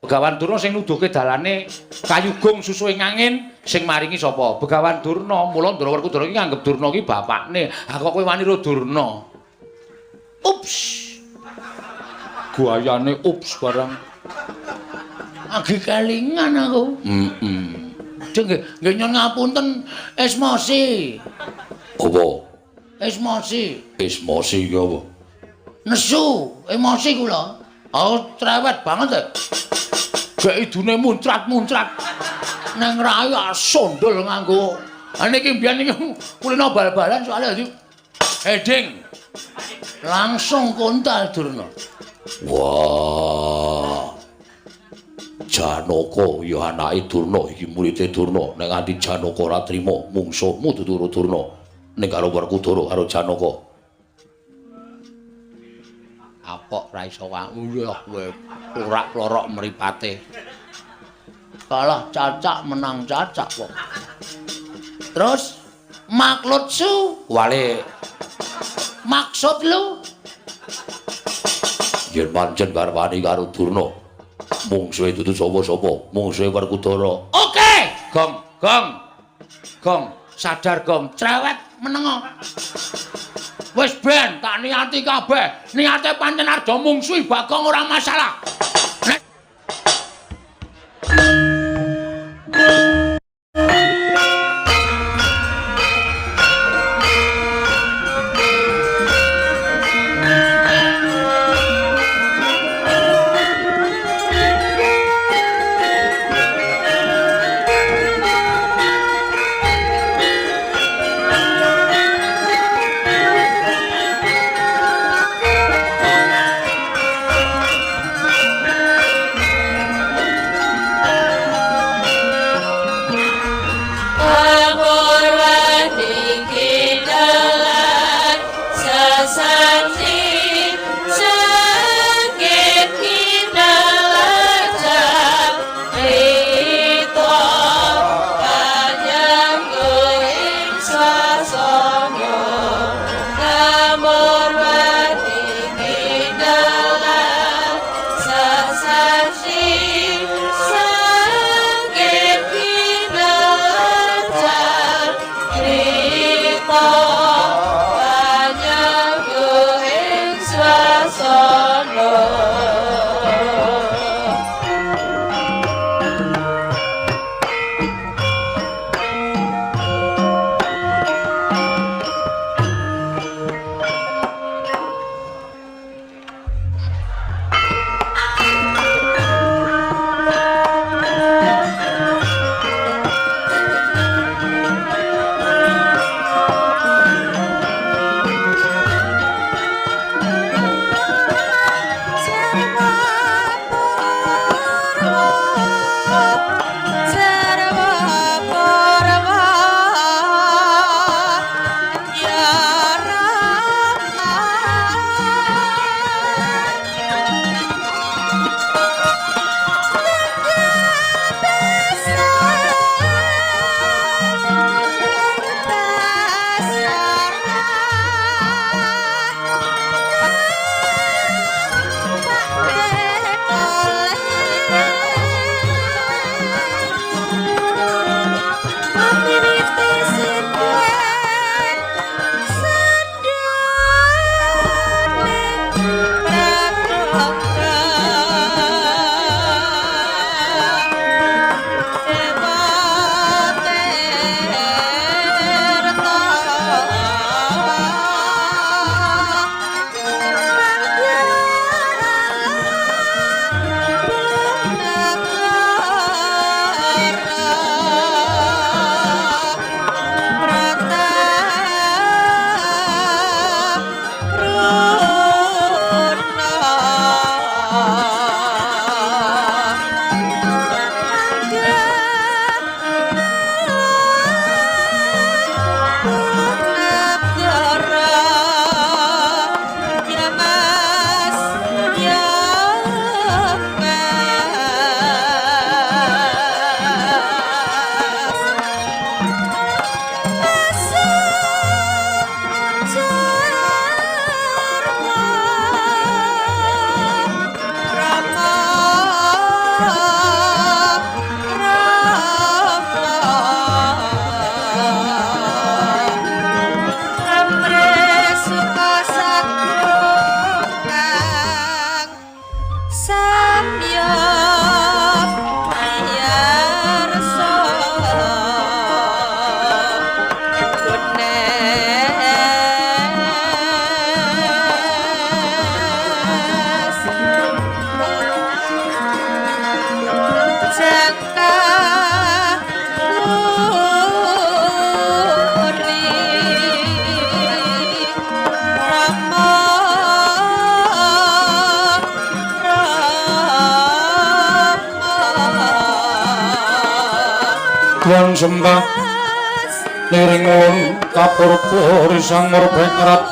Begawan Durna sing nuduhke dalane kayugung susuhe angin sing maringi sapa? Begawan Durna. Mula Ndara Werkudara iki nganggep Durna iki bapakne. Ha kok kowe wani ro Durna? Ups. Guayane ups barang. Agi kelingan aku. Heeh. Nggih, nggih nyuwun ngapunten esmosi. Apa? Esmosi. Esmosi ki apa? Nesu, emosi kula. Aku cerewet banget e. Gek idune muncrat-muncrat. Neng rai sondol nganggo. Ha niki mbiyen niki kulino bal-balan soalnya dadi heading. Langsung kontal Durna. Wah. Janaka ya anake Durna iki murite Durna. Nek nganti Janaka ora trima mungsuhmu dudu Durna. Ning karo Werkudara karo Janaka. Apok ra iso wae kowe ora klorok mripate. Kalah cacak menang cacak kok. Terus maklutsu Wale maksud lu yen pancen garwane karo Durna. Mungsuhe dudu sapa-sapa, mungsuhe Werkudara. Oke, gong gong. Gong, sadar gong, cerewet menengo. Wis ben tak niati kabeh. Niate pancen arep mungsuhi Bagong ora masalah. Nek Tuan sembah niring ulun kapurba risang murbengrat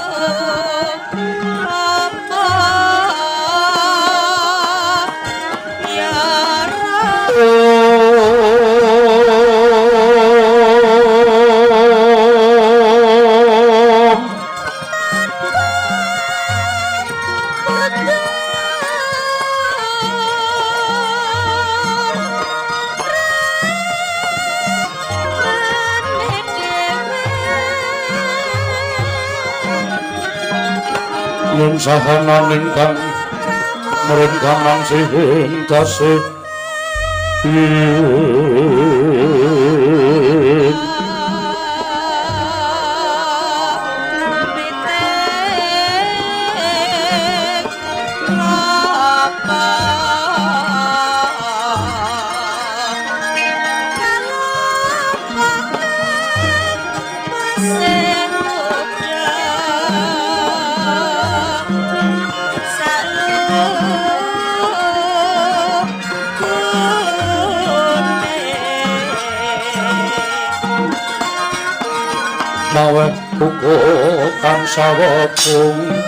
Yen sahanan ingkang mringkang sihing tasih Mawe uga kang sawetung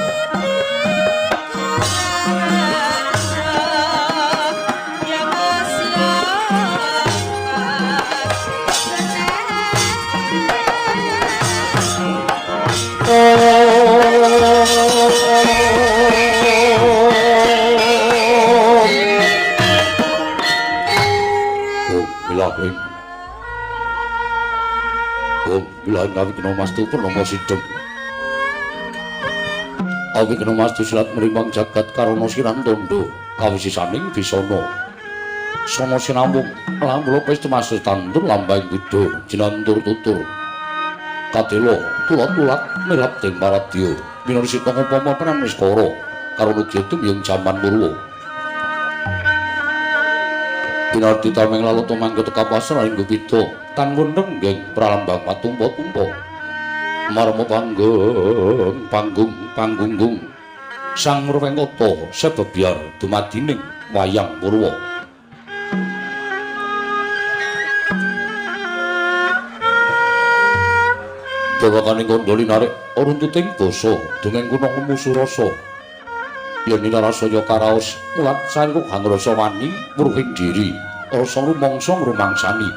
Awigna mastu purnama sidhem. Awigna mastu silat mrimbang jagat karana siran tondo kawisisaning bisana. Sana sinambung lamula pestemasus tandur lambang buddha jinantur tutur. Kadela tulat-tulat mirap ding paradya minarsita ngupama pramniskara karana dyata jaman purwa. Pinarti tameng lalu tumangga tekapasan ing gupita tan wendeng geng pralambang patumpa-tumpa marma panggung panggung panggunggung sang Murwengkata sebebyar dumadining wayang purwa. Bawakane kandha linarik runtuting basa dongeng kuna ngmusu rasa yen ninarasaya karaos mulat saengku hangrasa wani wruhing diri rasa rumangsa ngrumangsani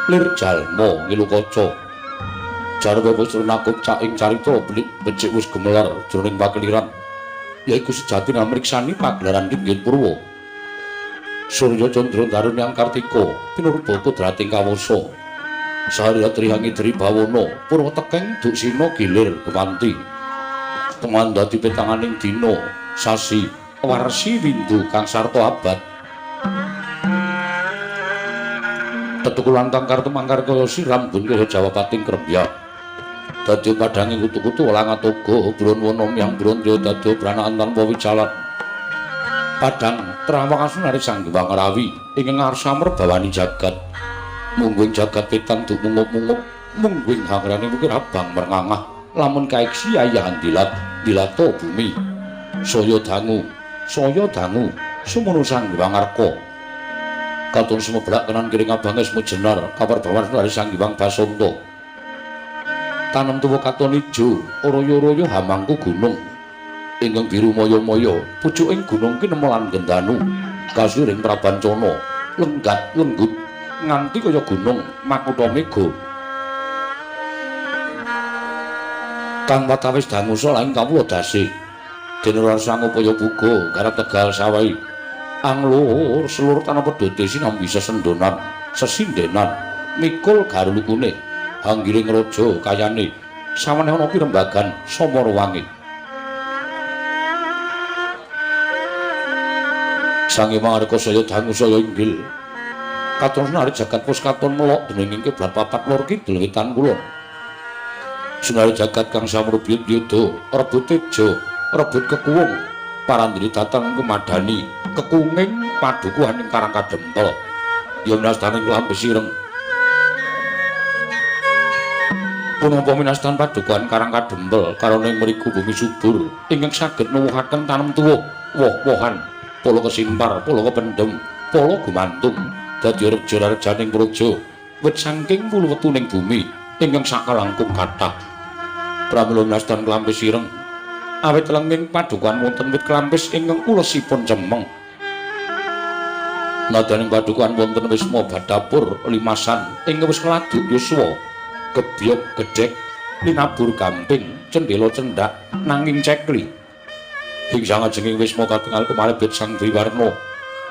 lir jalma ngilu kaca jarwe wis nakup cak ing carita belik becik wis gemelar jroning pakeliran yaiku sejatine mriksani pagelaran Ringgit Purwa. Surya Candra Darun yang Kartika pinurba kodrating kawasa Sarya Trihangi Dri Bawana Purwa tekeng Duksina gilir gewanti teman dadi petanganing dina sasi warsi windu kang sarta abad tetukulan kang kartu mangkar kaya siram bun kaya jawapating krembyak dadi padhange kutu-kutu welang atoga brun wana myang brun ya dadi branaan tanpa wicalan padhang trawang asunari Sang Hyang Rawi ingkang ngarsa merbawani jagat mungguing jagat wetan duk mungup-mungup mungguing hangrane mukir abang merngangah lamun kaiksi ayahan dilat dilato bumi saya dangu sumono Sang Hyang Arka katon sumeblak kanan kiring abange sumujenar kabar bawan dari Sang Hyang Basanta tanem tuwa katon ijo oroyo-royo hamangku gunung ingkang biru maya-maya pucuking gunung kinema lan gendanu kasiring prabancana lenggat lenggut nganti kaya gunung makutha mega kang watawis dangu lain kawula dasi dene ora sangupaya buga garap tegal sawahi anglur selur tanah pedhote sinambi sesendonan sesindenan mikul garulukune hanggiring raja kayane saweneh ana pirembagan samara wangi Sang Hyang Arka saya dangu saya inggil katon senari jagat pos katon melok dening kiblat papat lor kidul wetan kulon senari jagat kang samrubiyut yuda rebut teja rebut kekuwung parandiri datang kemadani kekunging padukuhan ing Karang Kadempel ya minastaning lambe sireng punapa minastan padukuhan Karang Kadempel karana ing mriku bumi subur ingkang saged nuwuhaken tanem tuwuh woh-wohan pala kesimpar pala kependhem pala gumantung dadi reja-rejaning praja Wit saking wulu wetuning bumi ingkang sakalangkung kathah. Pramila mlastan klampis ireng. Awit lenging padukuhan wonten wit klampis ingkang ulesipun cemeng. Nadaning padukuhan wonten wisma badapur limasan ingkang wis ngladuk yuswa, gebyog gedhek, linabur gamping, cendhela cendhak nanging cekli. Ing sangajenging wisma katingal kumalebet Sang Dwiwarna,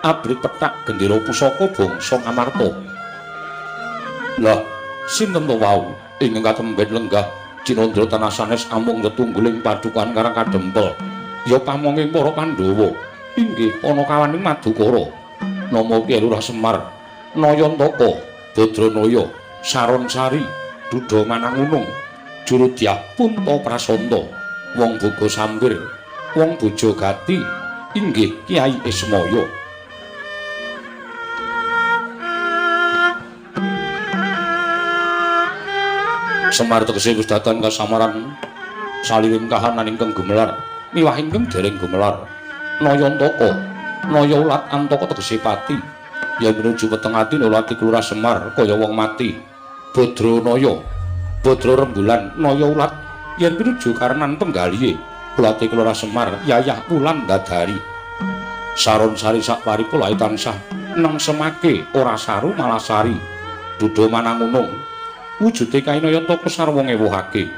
abrit pethak gendera pusaka bangsa Ngamarta. Lah, sinten to wau ingkang katemben lenggah cinandra tanah sanes amung tetungguling padukuhan Karang Kadempel? Ya pamonging para Pandhawa, inggih ana kawaning Madukara. Nama Ki Lurah Semar, Nayantaka, Badranaya, Saronsari, Duda Manangunung, Jurudyah Punta Prasanta, Wong Boga Sampir, Wong Bojo Gati, inggih Kyai Ismaya. Semar tegese wis datan kasamaran saliring kahanan ingkang gumelar, miwah ingkang dereng gumelar. Nayantaka, naya ulat antaka tegese pati, yen menuju weteng ati ulati Kelurah Semar kaya wong mati. Badranaya, badra rembulan naya ulat yen pinuju karenan penggalihe ulati Kelurah Semar yayah wulan dadari. Saron sari sak paripolahe tansah neng semake ora saru malah sari. Duda manangunung wujude kainayantaka sarwa ngewuhake.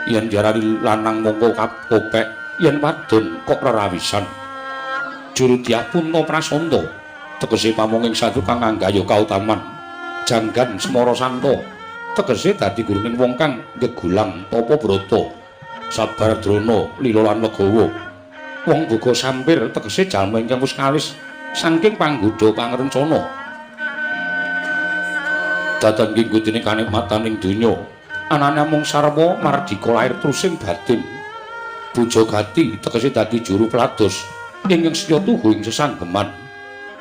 Yen diarani lanang mongko kopek, yen wadon kok rerawisan. Jurudyah Punta Prasanta tegese pamonging satu kang anggaya kautaman. Janggan Semara Santa tegese dadi guruning wong kang gegulang tapa brata. Sabar drona lila lan legawa. Wong boga sampir tegese jalma ingkang wis kalis saking panggodha pangrencana. Datan nggih kanikmatan ing donya anane amung sarwa mardika lair trusing batin. Bojo gati tegese dadi juru pelados ingkang setya tuhu ing sesanggeman.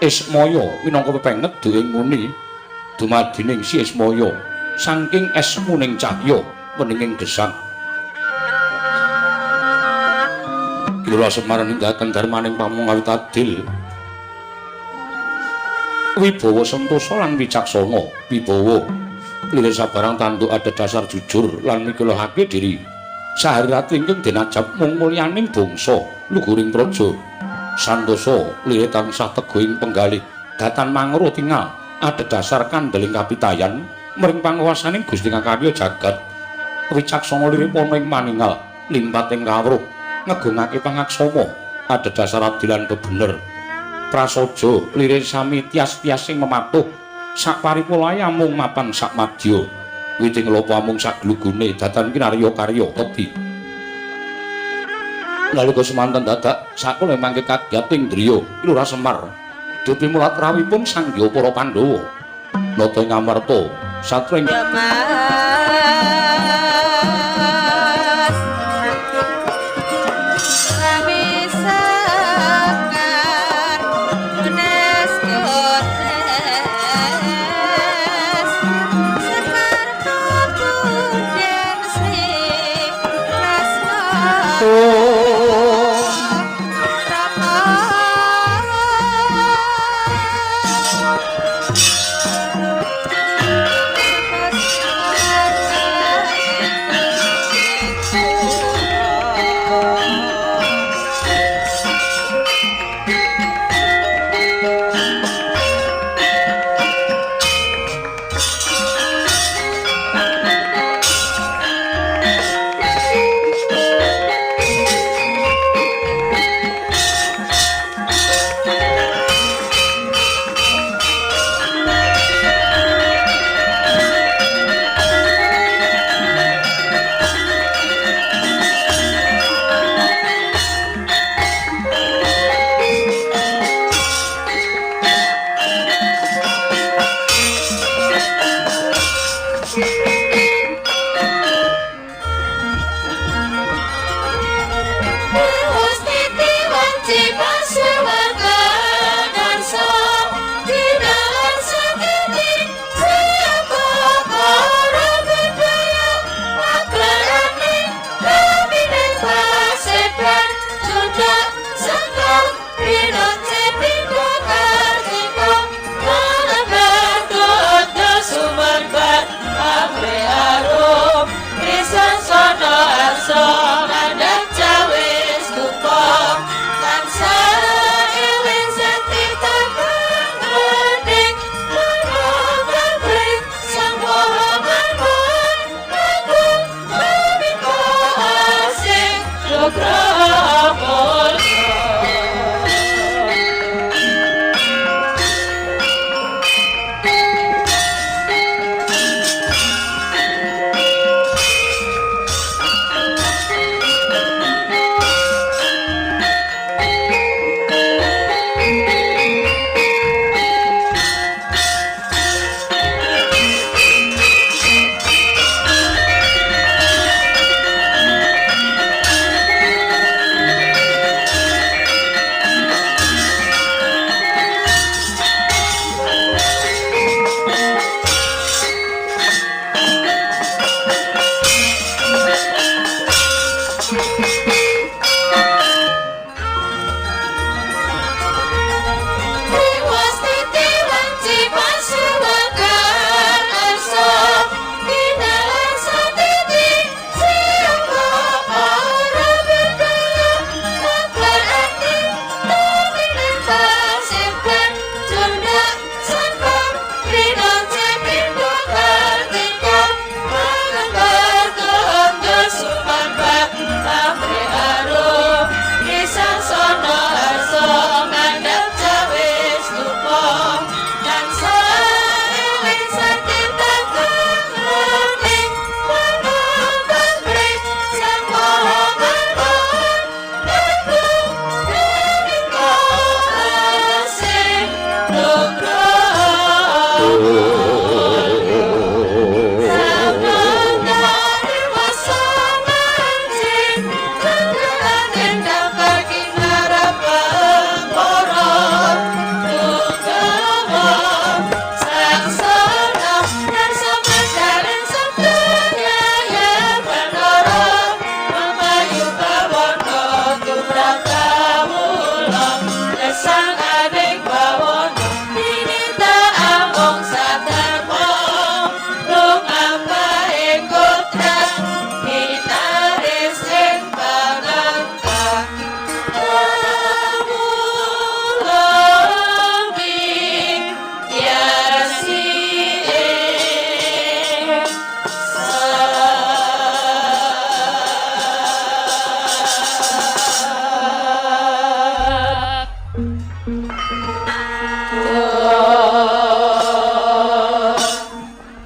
Ismaya minangka pepenget ing muni dumadining si Ismaya saking es muning cahya weninging gesang. Kula Semar nindakaken darmaning pamong awit adil, wibawa sentosa lan wicaksana. Wibawa lire sabarang tanduk ada dasar jujur lan mikulahake diri sahari ratu ingkang denajab mung mulyaning bangsa luhuring praja. Santosa lire tansah teguh ing penggalih datan mangro tingal ada dasar kandeling kapitayan mring panguwasaning Gusti kang karya jagat. Wicaksana lire pana ing maningal limpat ing kawruh ngegungake pangaksama ada dasar adilan bebener. Prasaja lire sami tias-tias sing mematuh sak paripolahe amung mapan sak madya. Witing lopo amung sak glugune datan kinarya karya tebi. Nalika semanten dadak sakula mangke kaget ing driya Lurah Semar. Dupi mulat rawuhipun sangya para Pandhawa. Nata ing Amarta satra ing Rama.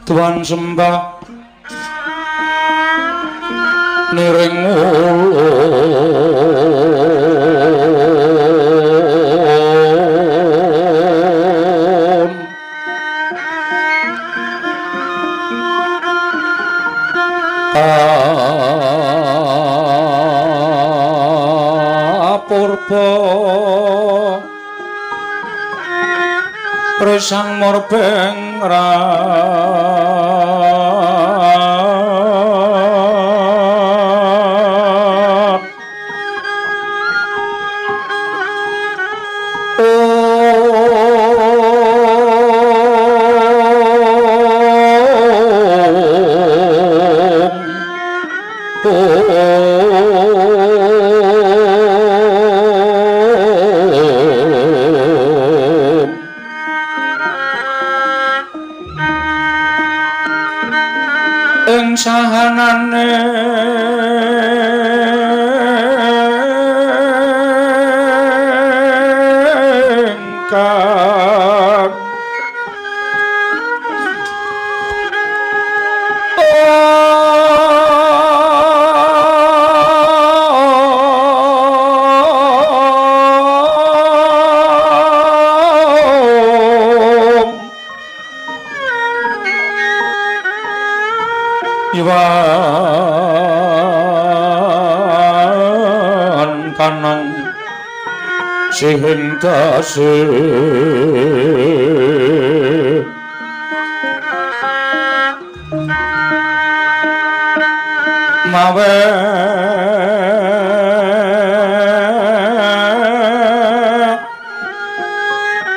Tuan sembah niring ulun apurba resang morbeng rat Om Ing sahanane ingkang Om Iwan kanang sihing dase mawe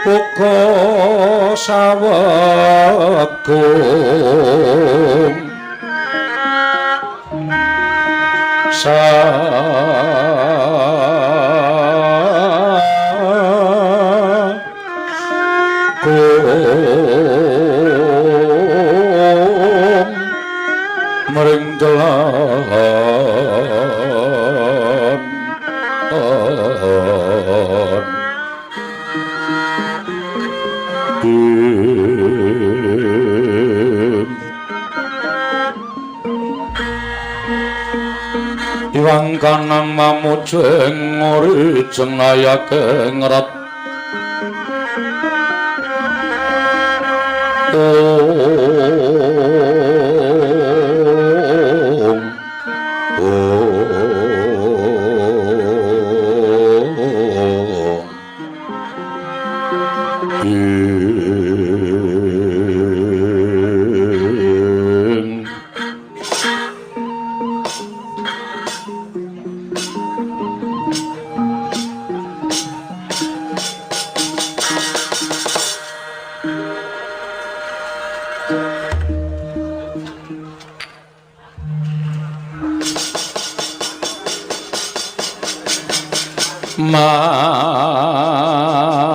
uga sawegung sagung mring dalan Iwang kanang mamujeng orijeng layake ngrat Om Om Ing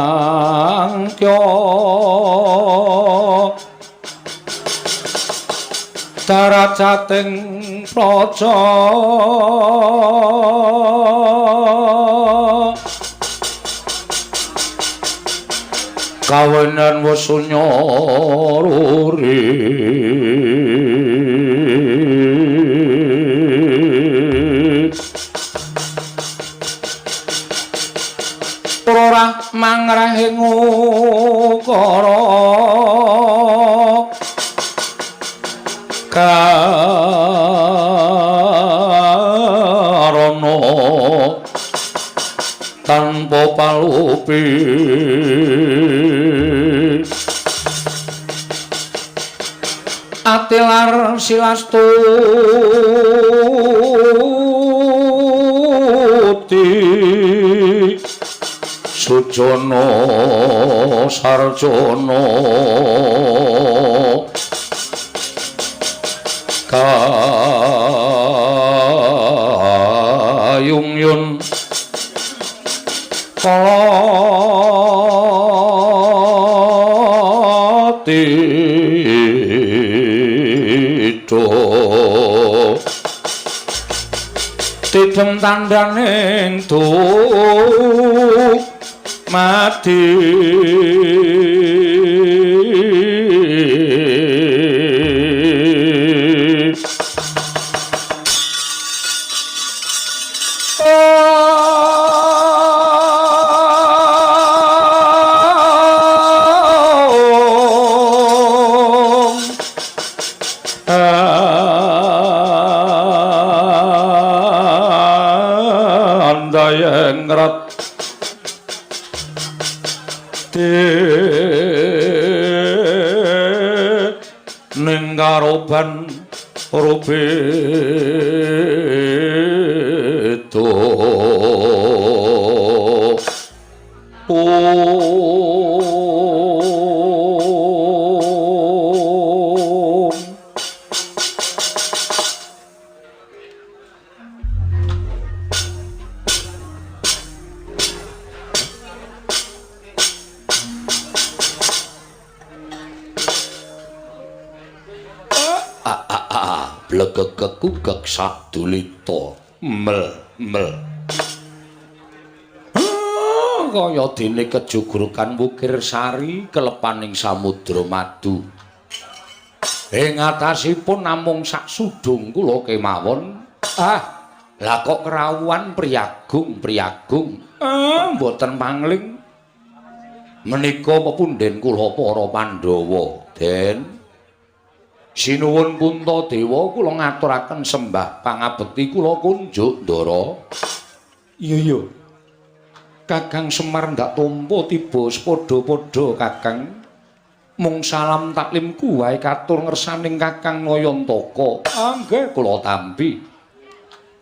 Mangkyo darajating praja kawenan wasunya ruri ora mangrahing ukara karana tanpa palupi atilar silastuti sujana sarjana kayungyun kala tito tidem tandhaning mati. Ningrat ning karoban rubeda. Blegegegugeg sadulita mel mel kaya dene kejugrukan wukir sari kelepaning samudra madu. Ing atasipun namung sak sudung kula kemawon. Ah, lah kok kerawuhan priyagung priyagung. Mboten pangling. Menika pepundhen kula para Pandhawa, Den. Sinuwun Puntadewa kula ngaturaken sembah pangabekti kula kunjuk Ndara. Iya iya. Kakang Semar ndak tampa tiba sepadha-padha Kakang. Mung salam taklimku wae katur ngersaning Kakang Nayantaka. Ah nggih kula tampi.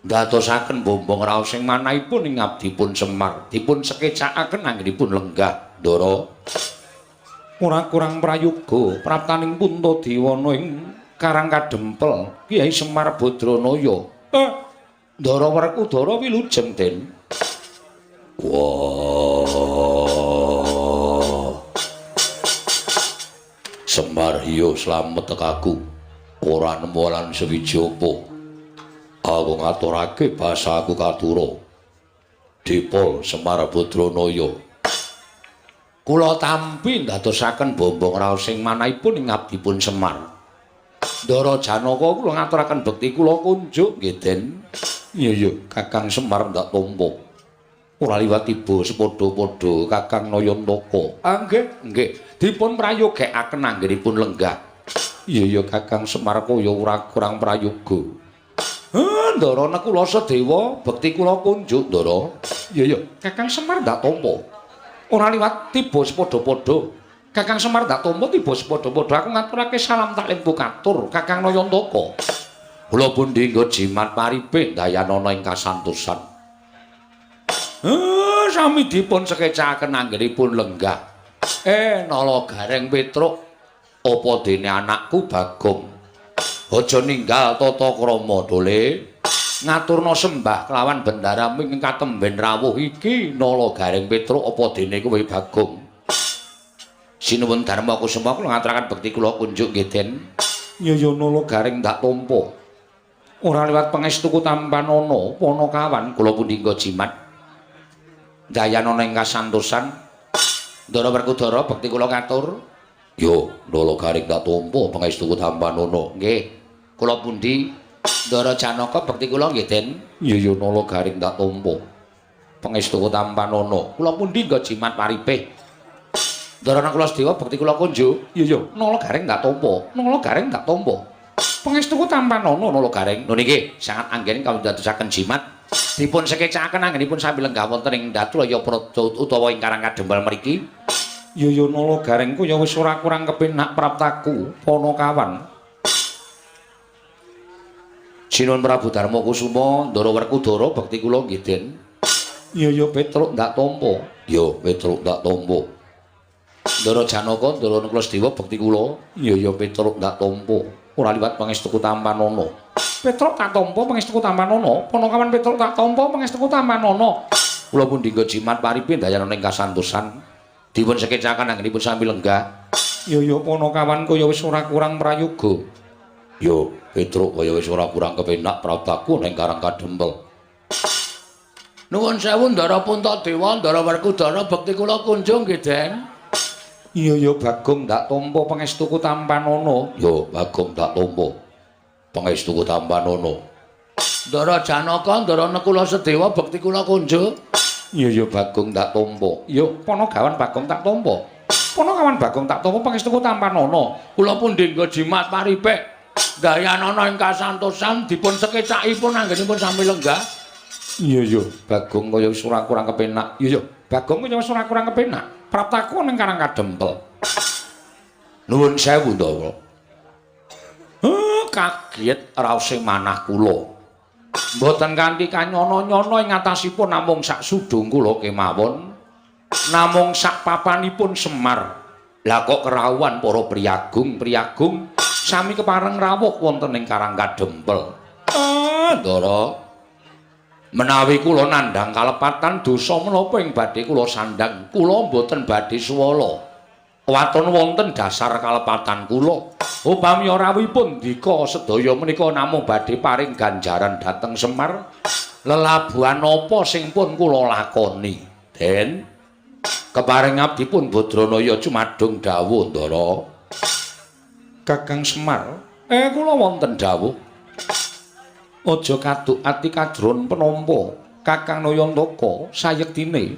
Ndadosaken bombong raos sing manahipun ing abdipun Semar dipun sekecakaken anggenipun lenggah Ndara. Ora kurang prayoga praptaning Puntadewana ing Karang Kadempel Kyai Semar Badranaya. Ndara Werkudara wilujeng Den. Wah. Semar yo slamet tekaku. Ora nemu lan sewiji apa. Aku ngaturake basa aku katura. Dipol Semar Badranaya. Kula tampi ndadosaken bombong raos sing manahipun ing abdipun Semar. Ndara Janaka kula ngaturaken bekti kula kunjuk nggih Den. Iya iya Kakang Semar ndak tampa. Ora liwat tiba sepadha-padha Kakang Nayantaka. Ah nggih nggih dipun prayogekaken anggenipun lenggah. Iya iya Kakang Semar kaya ora kurang prayoga. Ndara Nakula Sadewa bekti kula kunjuk Ndara. Iya iya Kakang Semar ndak tampa. Ora liwat tiba sepadha-padha. Kakang Semar ndak tampa tiba sepadha-padha. Aku ngaturake salam taklimku katur Kakang Nayantaka. Kula pundi nggo jimat paripe ndayanana ing kasantosan. Sami dipun sekecakaken anggenipun lenggah. Nala Gareng Petruk, apa dene anakku Bagong? Aja ninggal tata krama dole. Ngaturna sembah kelawan bendara ing katemben rawuh iki Nala Gareng Petruk apa dene kowe Bagong. Sinuwun Darma Kusuma kula ngaturaken bekti kula kunjuk nggih Den. Iya ya Nala Gareng ndak tampa. Ora liwat pangestuku tampanana Panakawan kula pundi nggo jimat. Dayanana ing kasantosan. Ndara Werkudara bekti kula ngatur. Yo Nala Gareng ndak tampa pangestuku tampanana. Nggih. Kula pundi Ndara Janaka bekti kula nggih Den. Iya ya Nala Gareng ndak tampa. Pangestuku tampanana. Kula pundi nggo jimat paripih. Ndara Nakula Sadewa bekti kula kunjuk. Iya ya Nala Gareng ndak tampa. Nala Gareng ndak tampa. Pangestuku tampanana Nala Gareng. Lho niki sangat anggen kawula dadosaken jimat. Dipun sekecakaken anggenipun sami lenggah wonten ing Datulaya Praja utawa ing Karang Kadempel mriki. Iya ya Nala Gareng ku ya wis ora kurang kepenak praptaku Panakawan. Sinuwun Prabu Darma Kusuma, Ndara Werkudara bekti kula nggih Den. Iya ya Petruk ndak tampa. Ya Petruk ndak tampa. Ndara Janaka, Ndara Nakula Sadewa bekti kula. Iya ya Petruk ndak tampa. Ora liwat pangestuku tampanana. Petruk tak tampa pangestuku tampanana. Panakawan Petruk tak tampa pangestuku tampanana. Kula pundi nggo jimat paripe ndayanana ing kasantosan. Dipun sekecaken anggenipun sami lenggah. Iya ya Panakawan kaya wis ora kurang prayoga. Yo Petruk kaya wis ora kurang kepenak praptaku ning Karang Kadempel. Nuwun sewu Ndara Puntadewa, Ndara Werkudara bekti kula kunjung nggih Den. Iya ya Bagong ndak tampa pangestuku tampanana. Yo Bagong ndak tampa. Pangestuku tampanana. Ndara Janaka, Ndara Nakula Sadewa bekti kula kunjuk. Iya ya Bagong ndak tampa. Yo Panagawan Bagong tak tampa. Panakawan Bagong tak tampa pangestuku tampanana. Kula pundi nggo jimat paripik. Dayanana ing kasantosan dipun sekecakipun anggenipun sami lenggah. Iya iya, Bagong kaya wis ora kurang kepenak. Iya iya, Bagong kaya wis ora kurang kepenak. Praptaku ning Karang Kadempel. Nuwun sewu, Ndara. Kaget raose manah kula. Mboten kanthi kanyono-nyono ing atasipun namung sak sudung kula kemawon. Namung sak papanipun Semar. Lah kok kerawuhan para priyagung-priyagung sami kepareng rawuh wonten ing Karang Kadempel. Ndara. Menawi kula nandhang kalepatan dosa menapa ing badhe kula sandhang, kula mboten badhe suwala. Waton wonten dasar kalepatan kula. Upami rawuhipun ndika sedaya menika namung badhe paring ganjaran dhateng Semar. Lelabuhan apa sing pun kula lakoni? Den keparing abdipun Badranaya cumadung dawuh, Ndara. Kakang Semar, kula wonten dawuh. Aja kaduk ati kajron penampa Kakang Nayantaka sayektine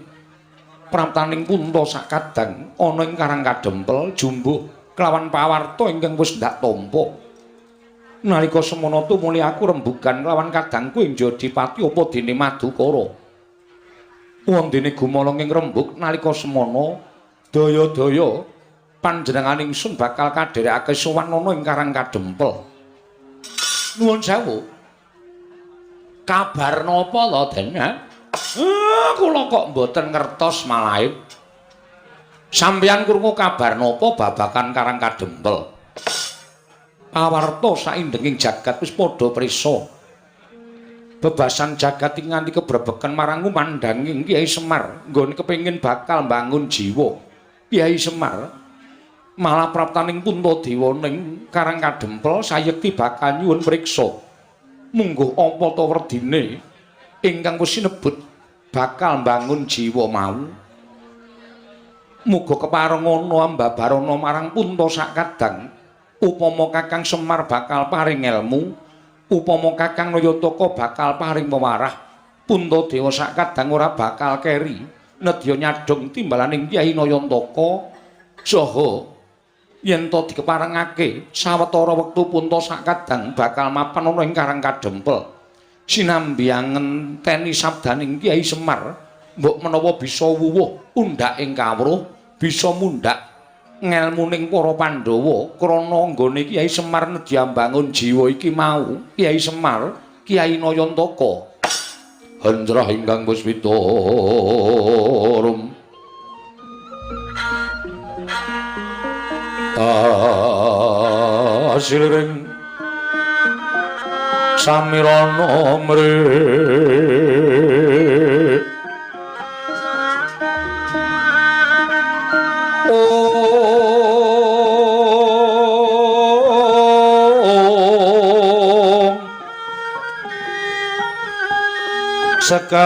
praptaning Punta sakadang ana ing Karang Kadempel jumbuh kelawan pawarta ingkang wis ndak tampa. Nalika semana tumuli aku rembugan kelawan kadangku ing Jodipati apa dene Madukara. Wondene gumaleng ing rembug nalika semana daya-daya panjenengan ingsun bakal kadherekake sowan ana ing Karang Kadempel. Nuwun sewu. Kabar napa to, Den? Kula kok mboten ngertos malahe. Sampeyan krungu kabar napa babagan Karang Kadempel? Pawarta saindenging jagat wis padha prisa. Bebasan jagat iki nganti kebrebeken marang ngumandhanging Kyai Semar nggone kepengin bakal mbangun jiwa. Kyai Semar malah praptaning Puntadewa ning Karang Kadempel sayekti bakal nyuwun priksa. Mungguh apa ta werdine ingkang wis sinebut bakal mbangun jiwa mau. Muga kepareng ana ambabarana marang Punta sakadang. Upama Kakang Semar bakal paring elmu, upama Kakang Nayantaka bakal paring pewarah, Puntadewa sakadang ora bakal keri nedya nyadhong timbalaning Kyai Nayantaka. Saha yen to dikeparengake sawetara wektu Punta sakadang bakal mapan ana ing Karang Kadempel. Sinambi ngenteni sabdaning Kyai Semar, mbok menawa bisa wuwuh undhak ing kawruh, bisa mundhak ngelmuning para Pandhawa krana nggone Kyai Semar nedya mbangun jiwa iki mau. Kyai Semar, Kyai Nayantaka. Hendrah ingkang wis witurum asiliring samirana mri om sekar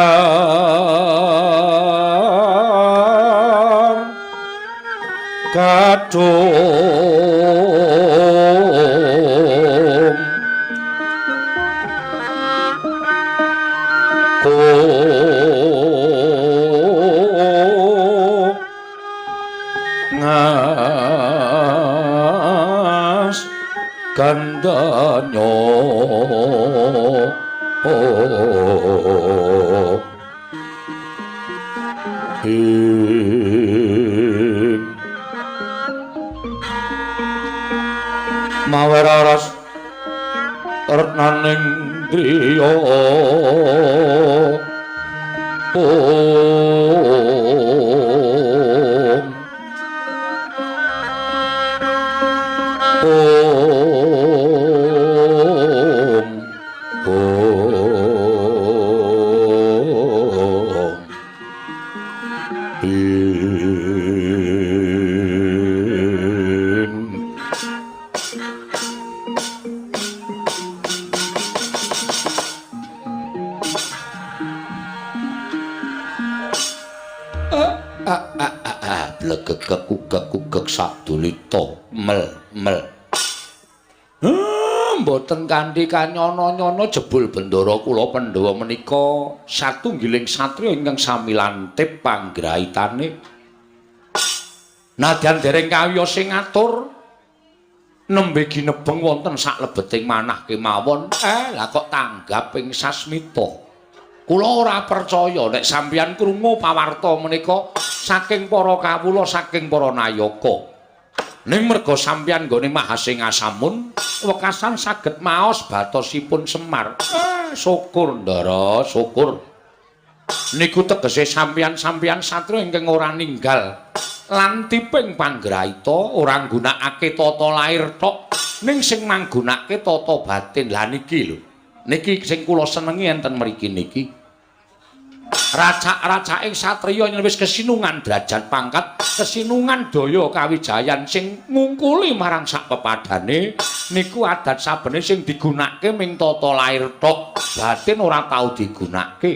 kadung ngas gandanyo ing maweraras retnaning driya om om om ing blegegek sadulita mel mel. Mboten kanthi kanyono-nyono jebul bendara kula Pandhawa menika satunggiling satriya ingkang sami lantip panggraitane. Nadyan dereng kawiyos sing ngatur nembe ginebeng wonten saklebeting manah kemawon. Lah kok tanggap ing sasmita. Kula ora percaya nek sampeyan krungu pawarta menika saking para kawula, saking para nayaka. Ning merga sampeyan nggone Mahasingasamun wekasan saged maos batosipun Semar. Syukur Ndara, syukur. Niku tegese sampeyan-sampeyan satriya ingkang ora ninggal lantiping panggraita, ora nggunakake tata lair tok, ning sing manggunakake tata batin. Lah niki lho. Niki sing kula senengi enten mriki niki. Racak-racake satriya yen wis kesinungan derajat pangkat, kesinungan daya kawijayan sing ngungkuli marang sak pepadane, niku adat sabene sing digunakake ming tata lair tok, batin ora tau digunakake.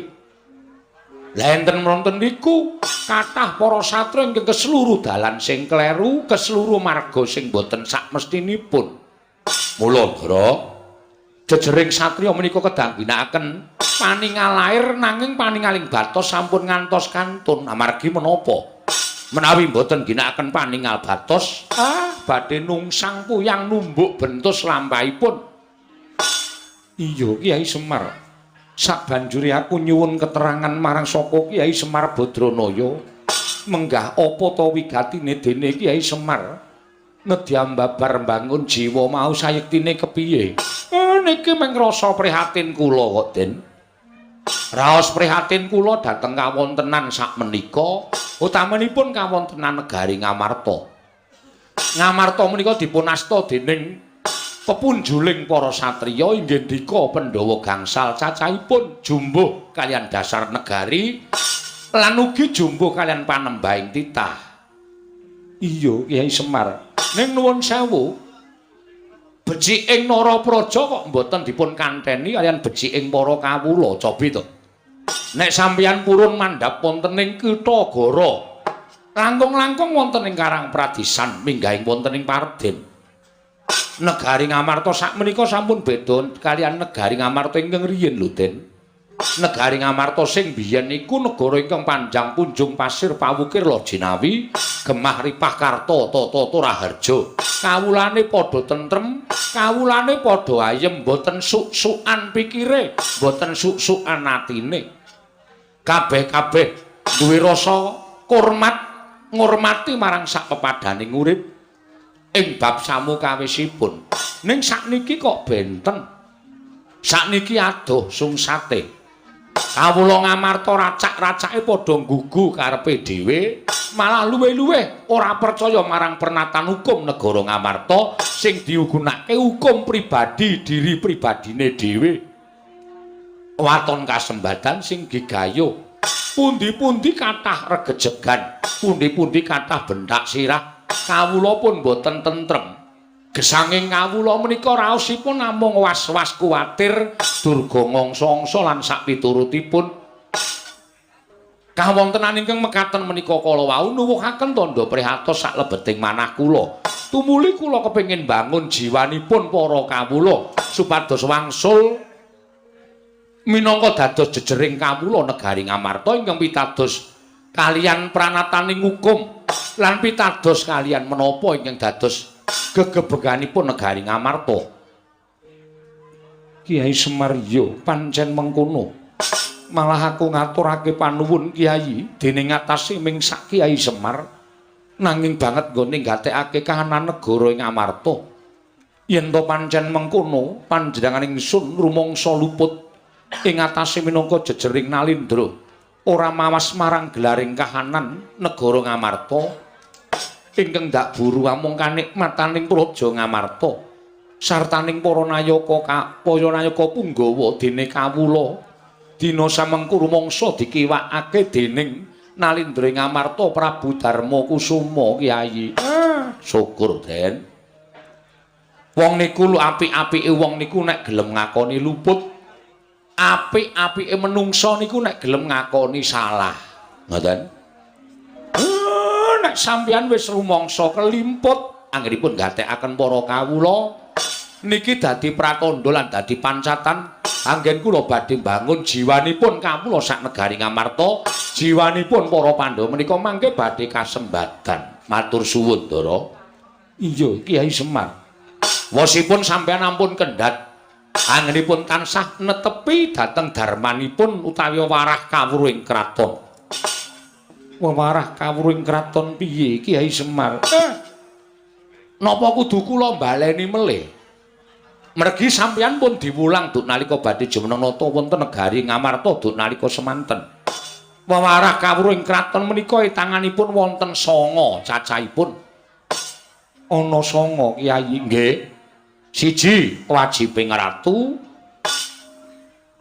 Lah enten wonten niku kathah para satriya ingkang keseluruh dalan sing kleru, keseluruh marga sing boten sakmestinipun. Mula, Ndara, jejering satriya menika kedah ginakaken paningal lair nanging paningaling batos sampun ngantos kantun. Amargi menapa? Menawi mboten ginakaken paningal batos, badhe nungsang puyang numbuk bentus lampahipun. Iya, Kyai Semar. Sabanjure aku nyuwun keterangan marang saka Kyai Semar Badranaya. Menggah apa ta wigatine dene Kyai Semar ngedyam babar mbangun jiwa mau sayektine kepiye? Niki mung rasa prihatin kula kok, Den. Raos prihatin kula dhateng kawontenan sakmenika, utamanipun kawontenan negari Ngamarta. Ngamarta menika dipun asta dening pepunjuling para satriya inggih ndika Pandhawa gangsal cacahipun jumbuh kaliyan dasar negari lan ugi jumbuh kaliyan panembahing titah. Iya, Kyai Semar. Ning nuwun sewu, beciking Narapraja kok mboten dipun kanteni kaliyan beciking para kawula, cobi to. Nek sampeyan purun mandhap wonten ing Kitha Gara, langkung-langkung wonten ing Karang Pradisan minggahing wonten ing Parden. Negari Ngamarta sakmenika sampun beda kaliyan negari Ngamarta ingkang riyin lho, Den. Negari Ngamarta sing biyen iku negara ingkang panjang punjung pasir pawukir Lojinawi, gemah ripah karta tata raharja. Kawulane padha tentrem, kawulane padha ayem, mboten suk-sukan pikire, mboten suk-sukan atine. Kabeh-kabeh duwe rasa hormat, ngurmati marang sak pepadaning urip ing bab samukawisipun. Ning sakniki kok benten. Sakniki adoh sungsate. Kawula Ngamarta racak-racake padha nggugu karepe dhewe, malah luwih-luwih ora percaya marang pernatan hukum negara Ngamarta sing diugunake hukum pribadi diri pribadine dhewe. Waton kasembadan sing gigayuh. Pundi-pundi kathah regejegan, pundi-pundi kathah benthak sirah. Kawula pun boten tentrem. Gesanging kawula menika raosipun namung was-was kuwatir durga ngangsa-angsa lan sakpiturutipun. Kawontenan ingkang mekaten menika kala wau nuwuhaken tandha prihatos saklebeting manah kula. Tumuli kula kepengin bangun jiwanipun para kawula supados wangsul minangka dados jejering kawula negari Ngamarta ingkang pitados kaliyan pranataning hukum lan pitados kaliyan menapa ingkang dados gegebeganipun negari Ngamarta. Kyai Semar, yo pancen mengkono. Malah aku ngaturake panuwun Kyai dene ngatasi ming sak Kyai Semar nanging banget nggone nggatekake kahanan negara ing Ngamarta. Yen to pancen mengkono, panjenengan ingsun rumangsa luput ing atase minangka jejering Nalindra, ora mawas marang gelaring kahanan negara Ngamarta ingkang ndak buru amung kanikmataning praja Ngamarta sartaning para nayaka para nayaka punggawa dene kawula dina samengku rumangsa dikiwakake dening Nalindra ing Ngamarta Prabu Darma Kusuma. Kyai, syukur, Den. Wong niku lho, apik-apike wong niku nek gelem ngakoni luput. Apik-apike menungsa niku nek gelem ngakoni salah. Ngoten. Nek sampeyan wis rumangsa kelimput anggenipun gatekaken para kawula niki dadi pratandha lan dadi pancatan anggen kula badhe mbangun jiwanipun kawula sak negari Ngamarta, jiwanipun para Pandhawa menika mangke badhe kasembadan. Matur suwun, Ndara. Iya, Kyai Semar. Wosipun sampeyan ampun kendhat. Anggenipun tansah netepi dhateng darmanipun utawi warah kawruh ing kraton. Wewarah kawruh ing kraton piye Kyai Semar? Napa kudu kula baleni melih? Mergi sampeyan pun diwulang duk nalika badhe jumeneng nata wonten negari Ngamarta duk nalika semanten. Wewarah kawruh ing kraton menika tanganipun wonten 9 cacahipun. Ana 9 Kyai nggih. Siji wajibing ratu,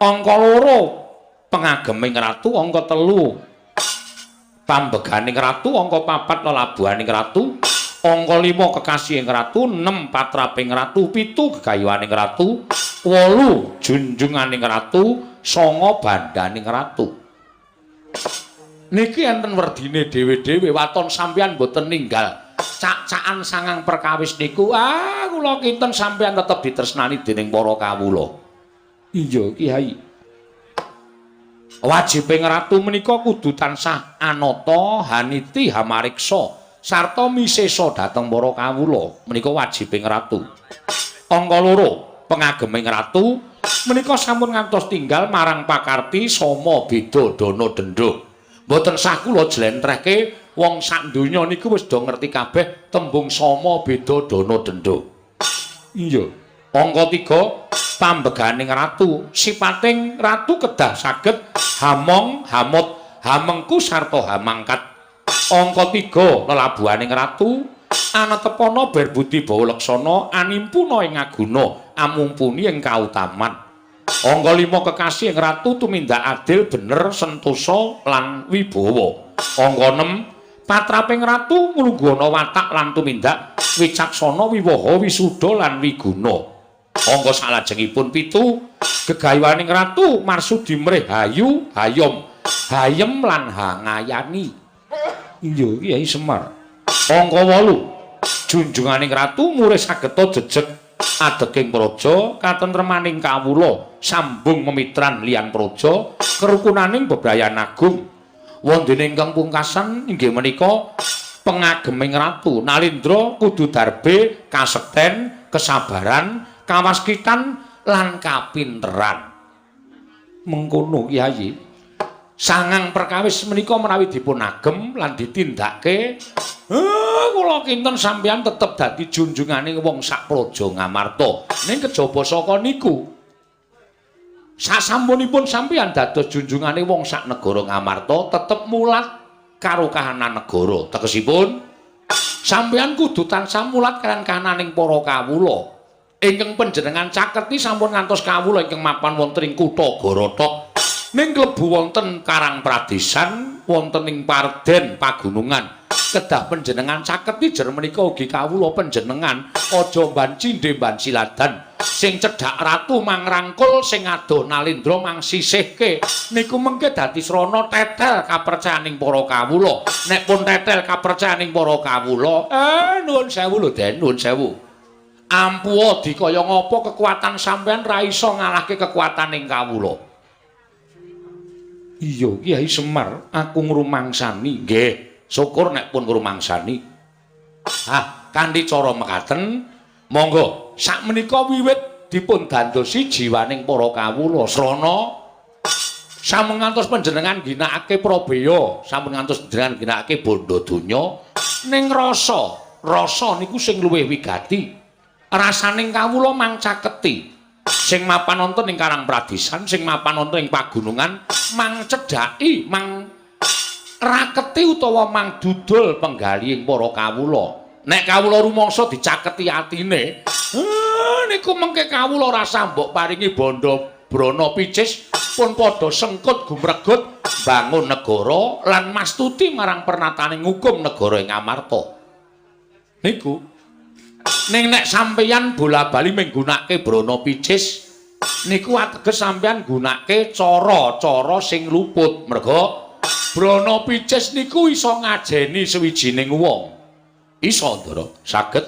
angka 2 pengageming ratu, angka 3 pambeganing ratu, angka 4 lelabuhaning ratu, angka 5 kekasihing ratu, 6 patraping ratu, 7 gegayuhaning ratu, 8 junjunganing ratu, 9 bandaning ratu. Niki enten werdine dhewe-dhewe, waton sampeyan mboten ninggal cak-cakan sangang perkawis niku. Ah, kula kinten sampeyan tetep ditresnani dening para kawula. Iya, Kyai. Wajibing ratu menika kudu tansah anata, haniti, hamariksa sarta misesa dhateng para kawula. Menika wajibing ratu. Angka 2, pengageming ratu menika sampun ngantos tinggal marang pakarti sama beda dana denda. Mboten sah kula jlentrehke, wong sak donya niku wis do ngerti kabeh tembung sama beda dana denda. Iya. Angka 3, pambeganing ratu. Sipating ratu kedah saged hamong, hamut, hamengku sarta hamangkat. Angka 3, lelabuhaning ratu anetepana berbudi bawa laksana animpuna ing aguna amumpuni ing kautaman. Angka 5, kekasih ing ratu tumindak adil, bener, sentosa lan wibawa. Angka 6, patraping ratu nglungguhana watak lan tumindak wicaksana, wiwaha, wisuda lan wiguna. Angka salajengipun 7, gegayuhaning ratu marsudi mrih hayu, hayom, hayem lan hangayani. Iya, Kyai Semar. Angka 8, junjunganing ratu murih sageta jejeg adeking praja, katentremaning kawula, sambung memitran liyan praja, kerukunaning bebrayan agung. Wondene ingkang pungkasan inggih menika pengageming ratu Nalindra kudu darbe kasekten, kesabaran, kawaskitan lan kapinteran. Mengkono Kyai. Sangang perkawis menika menawi dipun agem lan ditindakake, kula kinten sampeyan tetep dadi junjungane wong sak praja Ngamarta. Ning kejaba saka niku, sasampunipun sampeyan dados junjungane wong sak negara Ngamarta, tetep mulat karo kahanan negara. Tegesipun sampeyan kudu tansah mulat kaliyan kahananing para kawula. Ingkang panjenengan caketi sampun ngantos kawula ingkang mapan wonten ing kutha Gorotok. Ning klebu wonten Karang Pradesan, wonten ing Parden pagunungan. Kedah panjenengan caketi jer menika ugi kawula panjenengan aja mban cindhe mban siladan. Sing cedhak ratu mangrangkul, sing adoh Nalindra mangsisihke. Niku mengke dadi srana tetel kapercayaning para kawula. Nek pun tetel kapercayaning para kawula, nuwun sewu lho Den, nuwun sewu. Ampuha dikaya ngapa kekuatan sampeyan ra iso ngalahke kekuataning kawula. Iya, Kyai Semar, aku ngrumangsani. Nggih, syukur nek pun ngrumangsani. Ah, kanthi cara mekaten, monggo sakmenika wiwit dipun dandosi jiwaning para kawula. Srana sampun ngantos panjenengan ginakake prabeya, sampun ngantos panjenengan ginakake bondo donya, ning rasa, rasa niku sing luwih wigati. Rasaning kawula mang caketi. Sing mapan wonten ing Karang Pradesan, sing mapan wonten ing pagunungan, mang cedhaki, mang raketi utawa mang dudul penggalihing para kawula. Nek kawula rumangsa dicaketi atine, niku mengke kawula rasa mbok paringi bondo brana picis pun padha sengkut gumregut bangun negara lan mastuti marang pernataning hukum negara ing Amarta. Niku ning nek sampeyan bola-bali menggunakake brana picis niku ateges sampeyan nggunakake cara-cara sing luput. Merga brana picis niku iso ngajeni sawijining wong. Iso, Ndara, saged.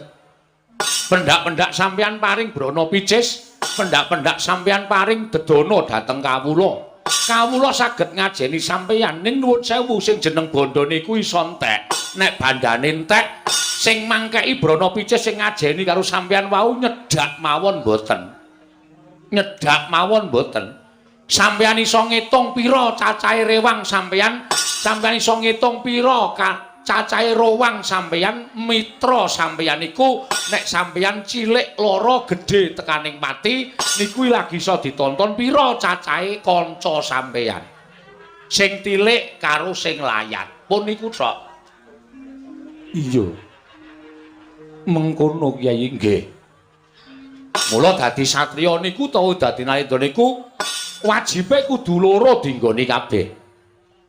Pendak-pendak sampeyan paring brana picis, pendak-pendak sampeyan paring dedana dhateng kawula. Kawula saged ngajeni sampeyan, ning nuwun sewu sing jeneng bondo niku iso entek. Nek bandane entek, sing mangkeki brana picis sing ngajeni karo sampeyan wau nyedak mawon mboten. Nyedhak mawon mboten. Sampeyan iso ngitung pira cacahe rewang sampeyan, sampeyan iso ngitung pira cacahe rowang sampeyan, mitra sampeyan niku nek sampeyan cilik lara gedhe tekaning pati niku lagi iso ditonton pira cacahe kanca sampeyan. Sing tilik karo sing layat. Pun niku tok. Iya. Mengkono Kyai nggih. Mula dadi satriya niku utawa dadi narendra niku wajibe kudu loro dinggoni kabeh.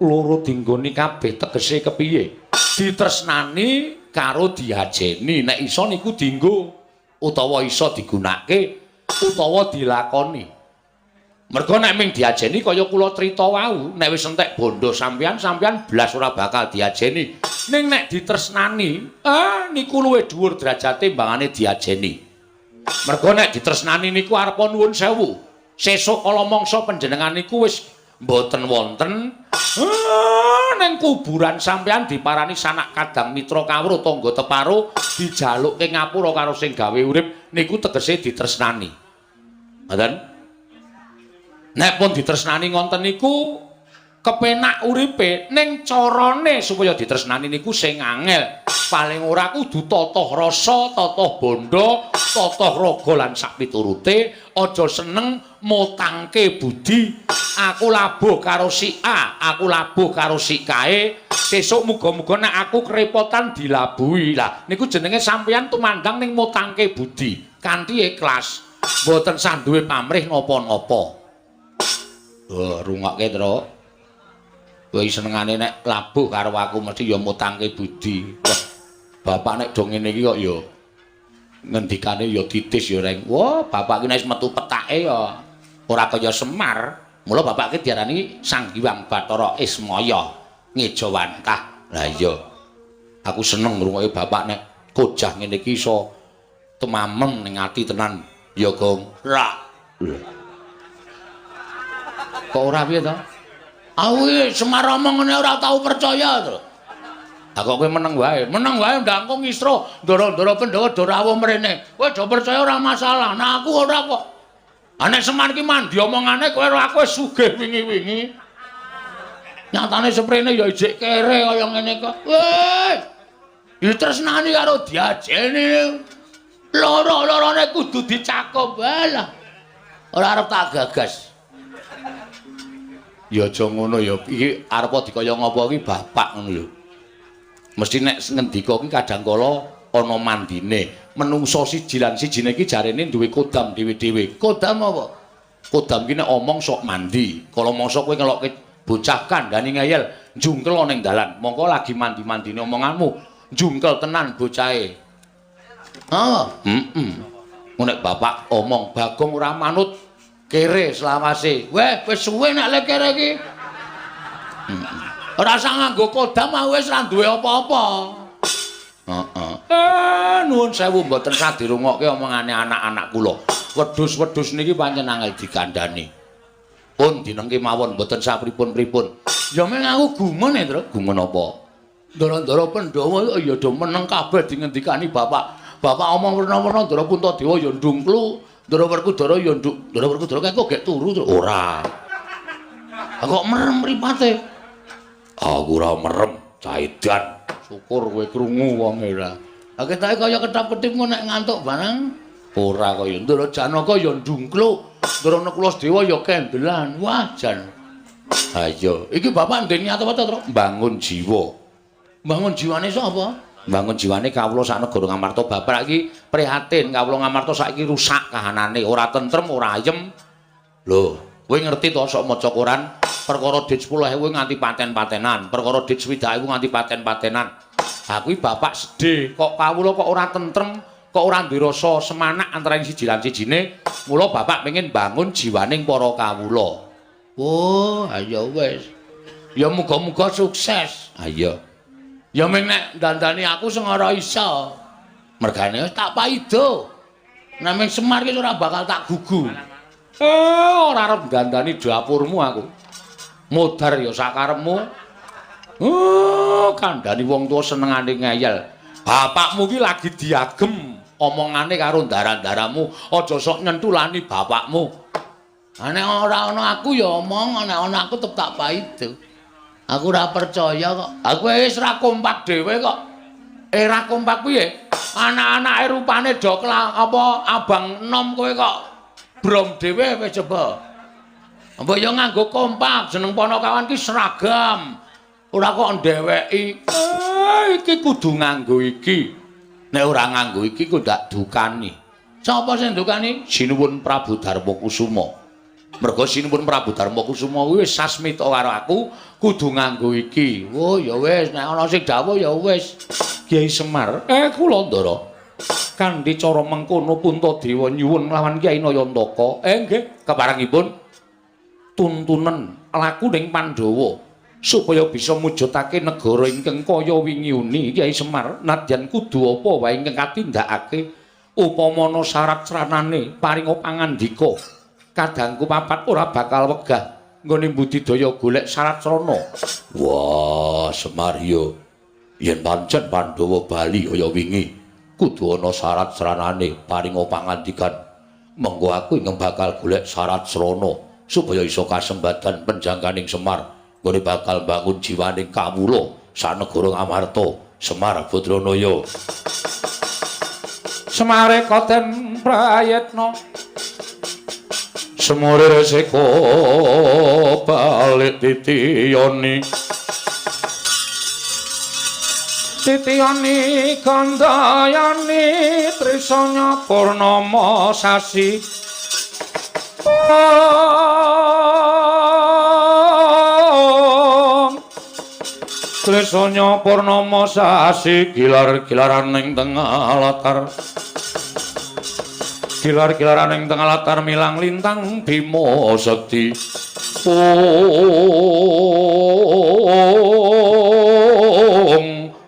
Loro dinggoni kabeh tegese kepiye? Ditresnani karo diajeni. Nek iso niku dinggo utawa iso digunakake utawa dilakoni. Mergo nek ming diajeni kaya kula crita wau, nek wis entek bondo sampeyan, sampeyan blas ora bakal diajeni. Ning nek ditresnani, niku luwih dhuwur derajate mbangane diajeni. Mergo nek ditresnani niku arepa nuwun sewu. Sesuk kala mangsa panjenengan niku wis mboten wonten, ning kuburan sampeyan diparani sanak kadang mitra kawruh tangga teparo dijalukke ngapura karo sing gawe urip niku tegese ditresnani. Ngoten? Nek pun ditresnani ngonten niku kepenak uripe, ning carane supaya ditresnani niku sing angel. Paling ora kudu tata rasa, tata bandha, tata raga lan sakpiturute, aja seneng motangke budi. Aku labuh karo si A, aku labuh karo si kae, sesuk muga-muga nek aku kerepotan dilabuhi. Lah niku jenenge sampeyan tumandang ning motangke budi kanthi ikhlas. Mboten sah duwe pamrih napa-napa. Oh, rungokke, Truk. Kowe senengane nek labuh karo aku mesti ya mutangke budi. Wah, bapak nek do ngene iki kok ya ngendikane ya titis ya, Reng. Wah, bapak ki nek wis metu petake ya ora kaya Semar. Mula bapak ki diarani Sang Hyang Bathara Ismaya ngejawantah. Lah iya. Aku seneng ngrungokke bapak nek kojah ngene iki iso temamem ning ati tenan. Ya, Gong. Ra. Kok ora piye to? Aku iki Semar omong ngene ora tau percaya to. Lah kok kowe meneng wae? Meneng wae ndangkung ngisro, ndara-ndara Pandhawa do rawuh mrene. Kowe do percaya ora masalah. Nah aku ora kok. Ah nek Semar ki mandi omongane kowe ora aku wis sugih wingi-wingi. Nyatane seprene ya ijik kere kaya ngene kok. Weh. Ditresnani karo diajeni. Loro-lorone kudu dicakup. Walah. Ora arep tak gagas. Ya aja ngono ya. Iki arep dikaya ngapa iki bapak ngono lho. Mesti nek ngendika ki kadang kala ana mandine. Menungso siji lan sijine iki jarene duwe kodam dhewe-dhewe. Kodam apa? Kodam ki nek omong sok mandi. Kala mangsa kowe ngelokke bocah kandhani ngeyel, njungkel ning dalan. Mongko lagi mandi-mandine omonganmu, njungkel tenan bocahe. Ah, heeh. Nek bapak omong Bagong ora manut kere selawase. Weh, wis suwe nek le kere iki. Ora usah nganggo kodam, wis ora duwe apa-apa. Heeh. Nuwun sewu mboten sah dirungokke omongane anak-anak kula. Wedhus-wedhus niki pancen angel dikandhani. Pun dinengke mawon mboten sah pripun-pripun. Ya meng aku gumun e, Truk. Gumun apa? Ndara-ndara Pandhawa ya do meneng kabeh dingendikani bapak. Bapak omong werna-werna Ndara Puntadewa ya ndungklu, Ndara Werkudara ya nduk. Ndara Werkudara kae kok gek turu, Truk. Ora. Kok merem mripate? Aku ora merem, caidan. Syukur kowe krungu wong ora. Ha ketoke kaya ketap-ketip ngono nek ngantuk barang. Ora kaya Ndara Janaka ya ndungkluk, Ndara Nakula Sedewa ya kendelan. Wah, jan. Ha iya, iki bapak ndek niat apa to, Truk? Mbangun jiwa. Mbangun jiwane sapa? Mbangun jiwane kawula sak negara Ngamarta. Bapak iki prihatin kawula Ngamarta saiki rusak kahanane, ora tentrem, ora ayem. Lho, kowe ngerti to sok maca koran perkara dit 10.000 nganti paten-patenan, perkara dit 60.000 nganti paten-patenan. Ha kuwi bapak sedih, kok kawula kok ora tentrem, kok ora duwe rasa semanak antaraning siji lan sijine. Mula bapak pengen bangun jiwaning para kawula. Oh, ayo wis. Ya muga-muga sukses. Ha iya. Ya ming nek dandani aku sing ora iso. Mergane tak paido. Nek ming Semar ki ora bakal tak gugu. Ora arep dandani dapurmu aku. Modar ya sakarepmu. Kandhani wong tuwa senengane ngeyel. Bapakmu ki lagi diagem omongane karo ndara-ndaramu, aja sok nyentulani bapakmu. Nek ora ana aku ya omong, nek ana aku tetep tak paido. Aku ora percaya kok. Aku wis ora kompak dhewe kok. Ora kompak piye? Anak-anake rupane do apa abang enom kowe kok brom dhewe wis coba. Mbok yo nganggo kompak, jeneng Ponokawan ki seragam. Ora kok ndeweki. Iki kudu nganggo iki. Nek ora nganggo iki kok ndak dukani. Sapa sing ndukani? Sinuwun Prabu Darma Kusuma. Mergo Sinuwun Prabu Darma Kusuma kuwi wis sasmita karo aku kudu nganggo iki. Oh ya wis, nek ana sing dawuh ya wis. Kyai Semar, kula Ndara. Kanthi cara mengkono Puntadewa nyuwun lawan Kyai Nayantaka. Nggih, keparengipun tuntunen laku ning Pandhawa supaya bisa mujudake negara ingkang kaya wingi uni. Kyai Semar, nadyan kudu apa wae ingkang katindakake upama ana syarat sranane paringa pangandika. Kadangku papat ora bakal wegah nggone budidaya golek syarat srana. Wah, Semar yo. Yen pancen Pandhawa bali kaya wingi, kudu ana syarat sranane paringa pangandikan. Mengko aku ingkang bakal golek syarat srana supaya iso kasembadan penjangkaning Semar nggone bakal mbangun jiwaning kawula sanegara Ngamarta. Semar Badranaya. Semare koten prayitna. Semure resiko balik titiyoni. Titiyoni gandayani trisanya purnama sasi. Trisanya purnama sasi gilar-gilaran ing tengah latar. Gilar-gilaran ing tengah latar milang lintang Bima Sekti. Ong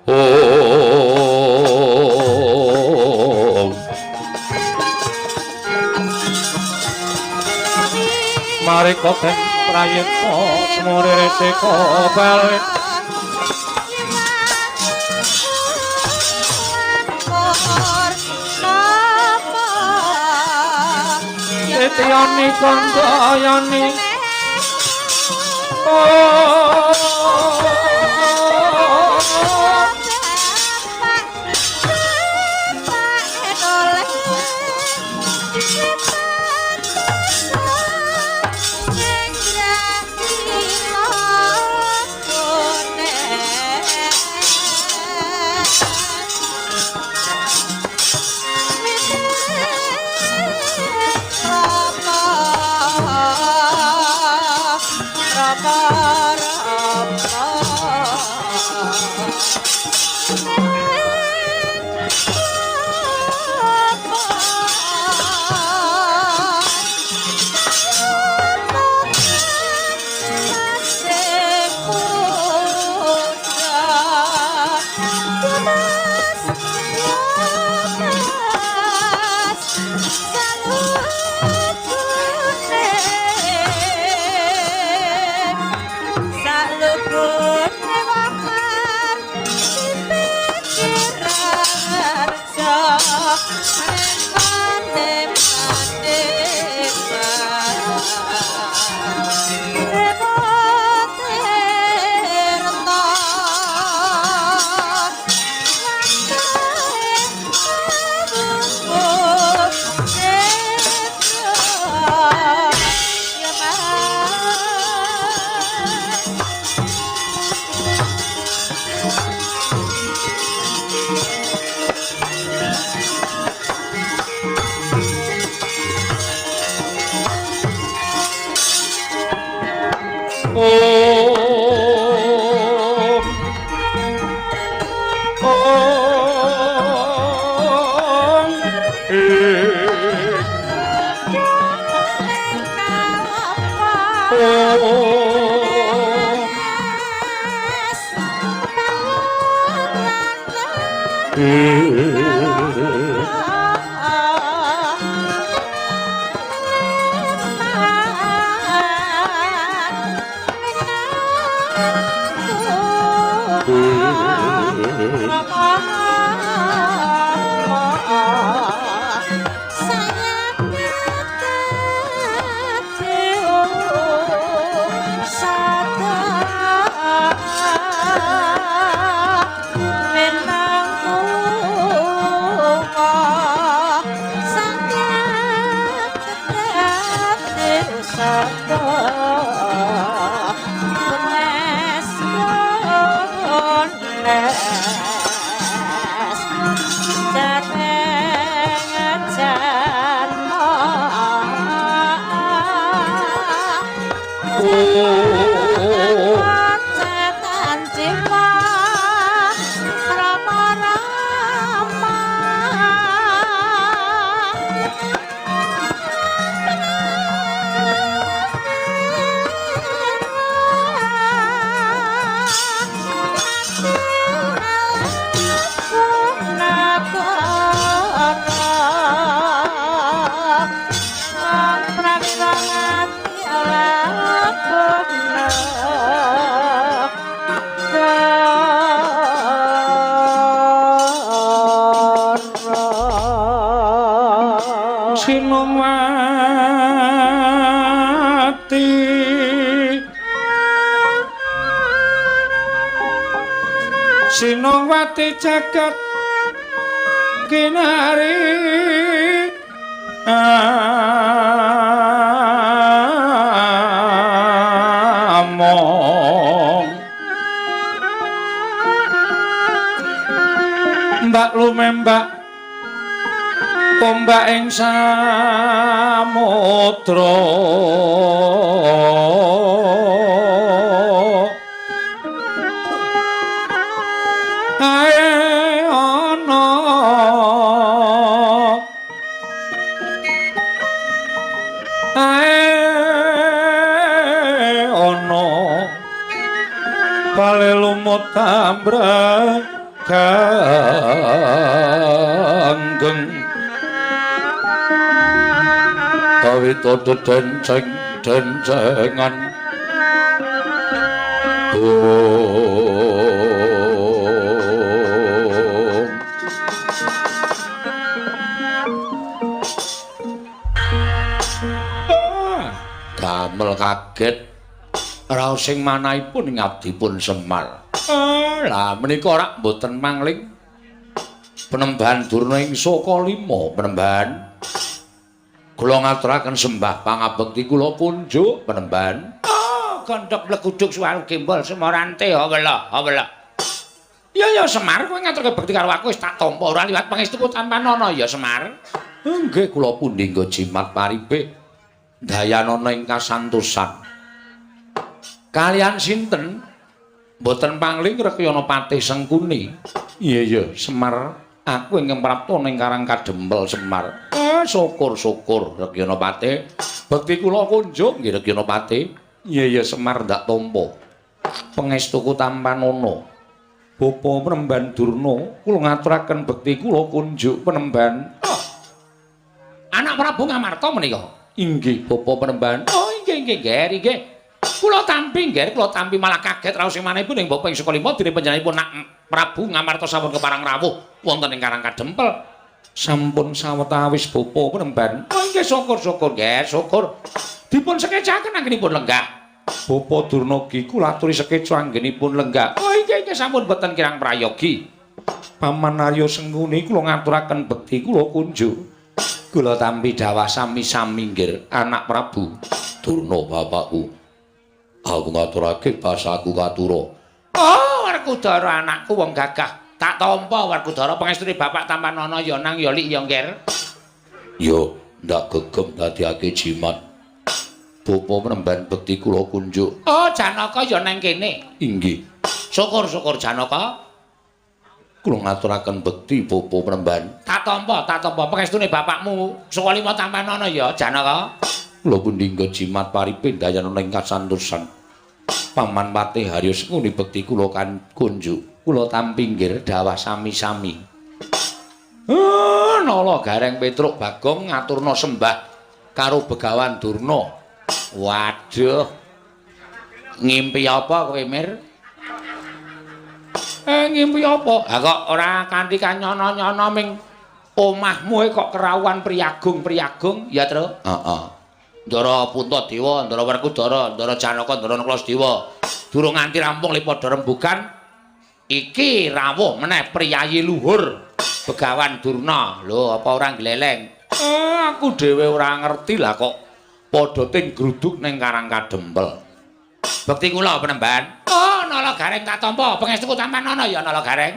ong. Mari koten prayitna semure resiko balik. Titiyani kandayani. Sinungwati Sinungwati jagat kinari among mbak lumembak ombak ing samudra ae ana ae ana bale lumut ambrek ganggeng kawita dedenceng dencengan damel kaget raos sing manahipun ngabdipun Semar. Lah menika ora mboten mangling Penembahan Durna ing Saka 5 Penembahan. Kula ngaturaken sembah pangabekti kula kunjuk Penembahan. Oh, gondhok mleguduk suwaru gembol semorante awela awela. Ya ya Semar, kowe ngaturke bekti karo aku wis tak tampa ora liwat pangestuku tampanana ya Semar. Nggih kula pundi nggo jimat paripe dayanana ing kasantosan. Kalian sinten? Mboten pangling Rekyana Patih Sengkuni. Iya iya Semar, aku ingkang prapta ning Karang Kadempel Semar. Syukur-syukur Rekyana Patih. Bekti kula kunjuk nggih Rekyana Patih. Iya iya Semar ndak tampa. Pangestuku tampanana. Bapa Penemban Durna, kula ngaturaken bekti kula kunjuk Penemban. Oh. Anak Prabu Ngamarta menika. Inggih Bapa Penemban. Oh inggih inggih nggih inggih. Kula tampi nggih, kula tampi malah kaget raos sing manahipun ing Bapa ing Saka 5 dene panjenenganipun nak Prabu Ngamarta sampun keparang rawuh wonten ing Karang Kadempel. Sampun sawetawis Bapa Penemban. Oh inggih syukur-syukur nggih, syukur. Dipun sekecaken anggenipun lenggah. Bapa Durna ki kula aturi sekeca anggenipun lenggah. Oh inggih inggih sampun boten kirang prayogi. Paman Arya Sengkuni kula ngaturaken bekti kula kunjuk. Kula tampi dawah sami-sami nggih anak Prabu Durna bapakku. Aku ngaturake basaku katura. Oh, Werkudara anakku wong gagah. Tak tampa Werkudara pangestune bapak tampanana ya nang ya lik ya ngger. Ya, ndak gegem dadiake jimat. Bapa Penemban bekti kula kunjuk. Oh, Janaka ya nang kene. Inggih. Syukur-syukur Janaka. Kula ngaturaken bekti Bapa Penemban. Tak tampa, tak tampa pangestune bapakmu Saka 5 tampanana ya Janaka. Kula pundi nggo jimat paripe dayanana ing kasantosan. Paman Patih Harya Sengkuni bekti kula kan kunjuk. Kula tampi nggih dawah sami-sami. Nala Gareng Petruk Bagong ngaturna sembah karo Begawan Durna. Waduh. Ngimpi apa kowe, Mir? Ngimpi apa? Ha kok ora kanthi kanyono-nyono ming omahmu kok kerawuhan priyagung-priyagung ya, Tru? Heeh. Ndara Puntadewa, Ndara Werkudara, Ndara Janaka, Ndara Nakula. Durung nganti rampung li padha rembugan, iki rawuh meneh priyayi luhur Begawan Durna. Lho, apa ora gleleng? Aku dhewe ora ngerti lah kok padha ting gruduk ning Karang Kadempel. Bekti kula Penemban. Oh, Nala Gareng katampa, pangestuku tampanana ya Nala Gareng.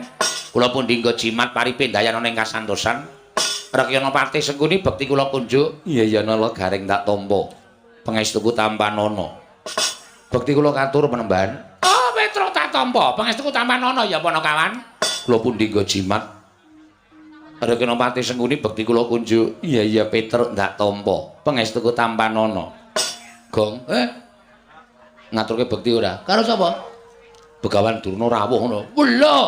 Kula pundi nggo jimat paripe dayanana ing kasantosan. Rekyana Patih Sengkuni bekti kula kunjuk. Iya iya Nala Gareng tak tampa. Pangestuku tampanana. Bekti kula katur Penemban. Oh, Petruk tak tampa. Pangestuku tampanana ya Panakawan. Kula pundi nggo jimat. Rekyana Patih Sengkuni bekti kula kunjuk. Iya iya Petruk ndak tampa. Pangestuku tampanana. Gong, ngaturke bekti ora? Karo sapa? Begawan Durna rawuh ngono. Lho.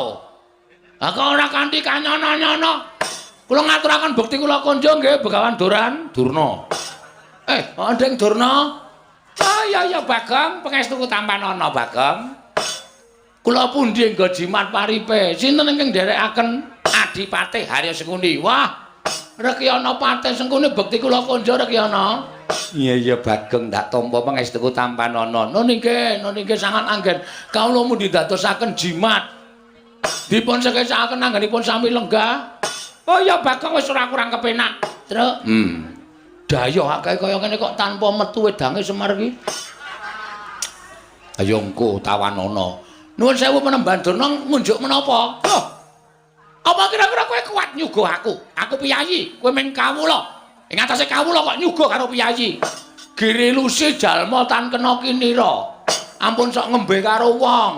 Ha kok ora kanthi kanyono-nyono. Kula ngaturaken bekti kula kunjung nggih Begawan Duran Durna. Ndeng Durna. Oh iya iya Bagong, pangestuku tampanana Bagong. Kula pundi nggo jimat paripe? Sinten ingkang nderekaken Adipati Harya Sengkuni? Wah. Rekyana paten sengkune bekti kula konjo Rekyana. Iya iya Bageng ndak tampa pangestuku tampanana. Nun inggih, nun inggih sangat anggen. Kawula mundi dadosaken jimat. Dipun sekesakaken anggenipun sami lenggah. Oh iya Bageng wis ora kurang kepenak. Truk. Dayoh akeh kaya ngene kok tanpa metu wedange Semar iki. Ayo engko tawanana. Nuwun sewu Panembahan Durna ngunjuk menapa? Loh. Apa kira-kira kowe kuat nyuguh aku? Aku piyayi, kowe mung kawula. Ing atase kawula kok nyuguh karo piyayi. Girilusi jalma tan kena kinira. Ampun sok ngembe karo wong.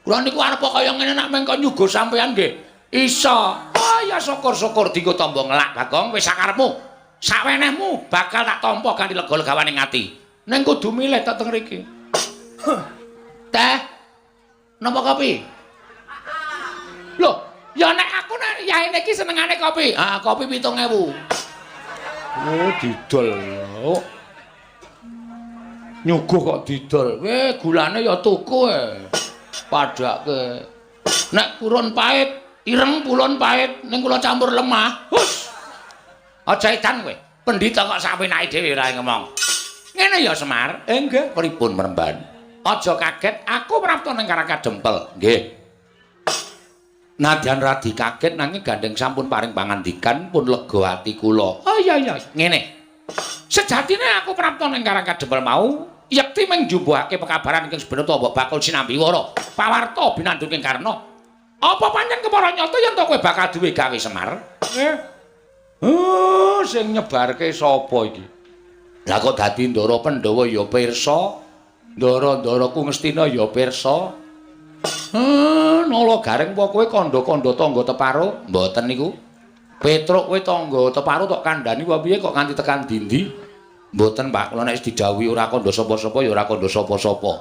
Kula niku arep kaya ngene nek meng kok nyuguh sampean nggih. Iso. Oh ya syukur-syukur dienggo tamba ngelak Bagong wis sakarepmu. Sawenehmu bakal tak tampa kanthi lega-legawaning ati. Ning kudu milih tek teng mriki. Teh. Napa kopi? Loh, ya nek aku nek yaene iki senengane kopi. Ah, kopi 7000. Oh, didol. Oh. Nyuguh kok didol. Weh, gulane ya tuku e. Padake. Nek purun pahit, ireng purun pahit, ning kula campur lemah. Hus. Aja edan kowe. Pendhita kok sawenake dhewe ora ngomong. Ngene ya Semar. Nggih, pripun Mremban? Aja kaget, aku prapta ning Karang Kadempel. Nggih. Nadyan radi kaget nanging gandeng sampun paring pangandikan pun lega ati kula. Oh iya iya, ngene. Sejatine aku prapta ning Karang Kadempel mau yekti mung njumbuhake pekabaran ingkang sebenarnya mbok bakul sinambi wara. Pawarta binandunging Karna. Apa pancen kepara nyata yen to kowe bakal duwe gawe Semar? Oh, sing nyebarke sapa iki? Lah kok dadi Ndara Pandhawa ya pirsa. Ndara-ndaraku Ngastina ya pirsa. Nala Gareng apa kowe kandha-kandha tangga teparo? Mboten niku. Petruk kowe tangga teparo tok kandhani apa piye kok nganti tekan dindi? Mboten, Pak. Kula nek wis didhawuhi ora kandha sapa-sapa ya ora kandha sapa-sapa.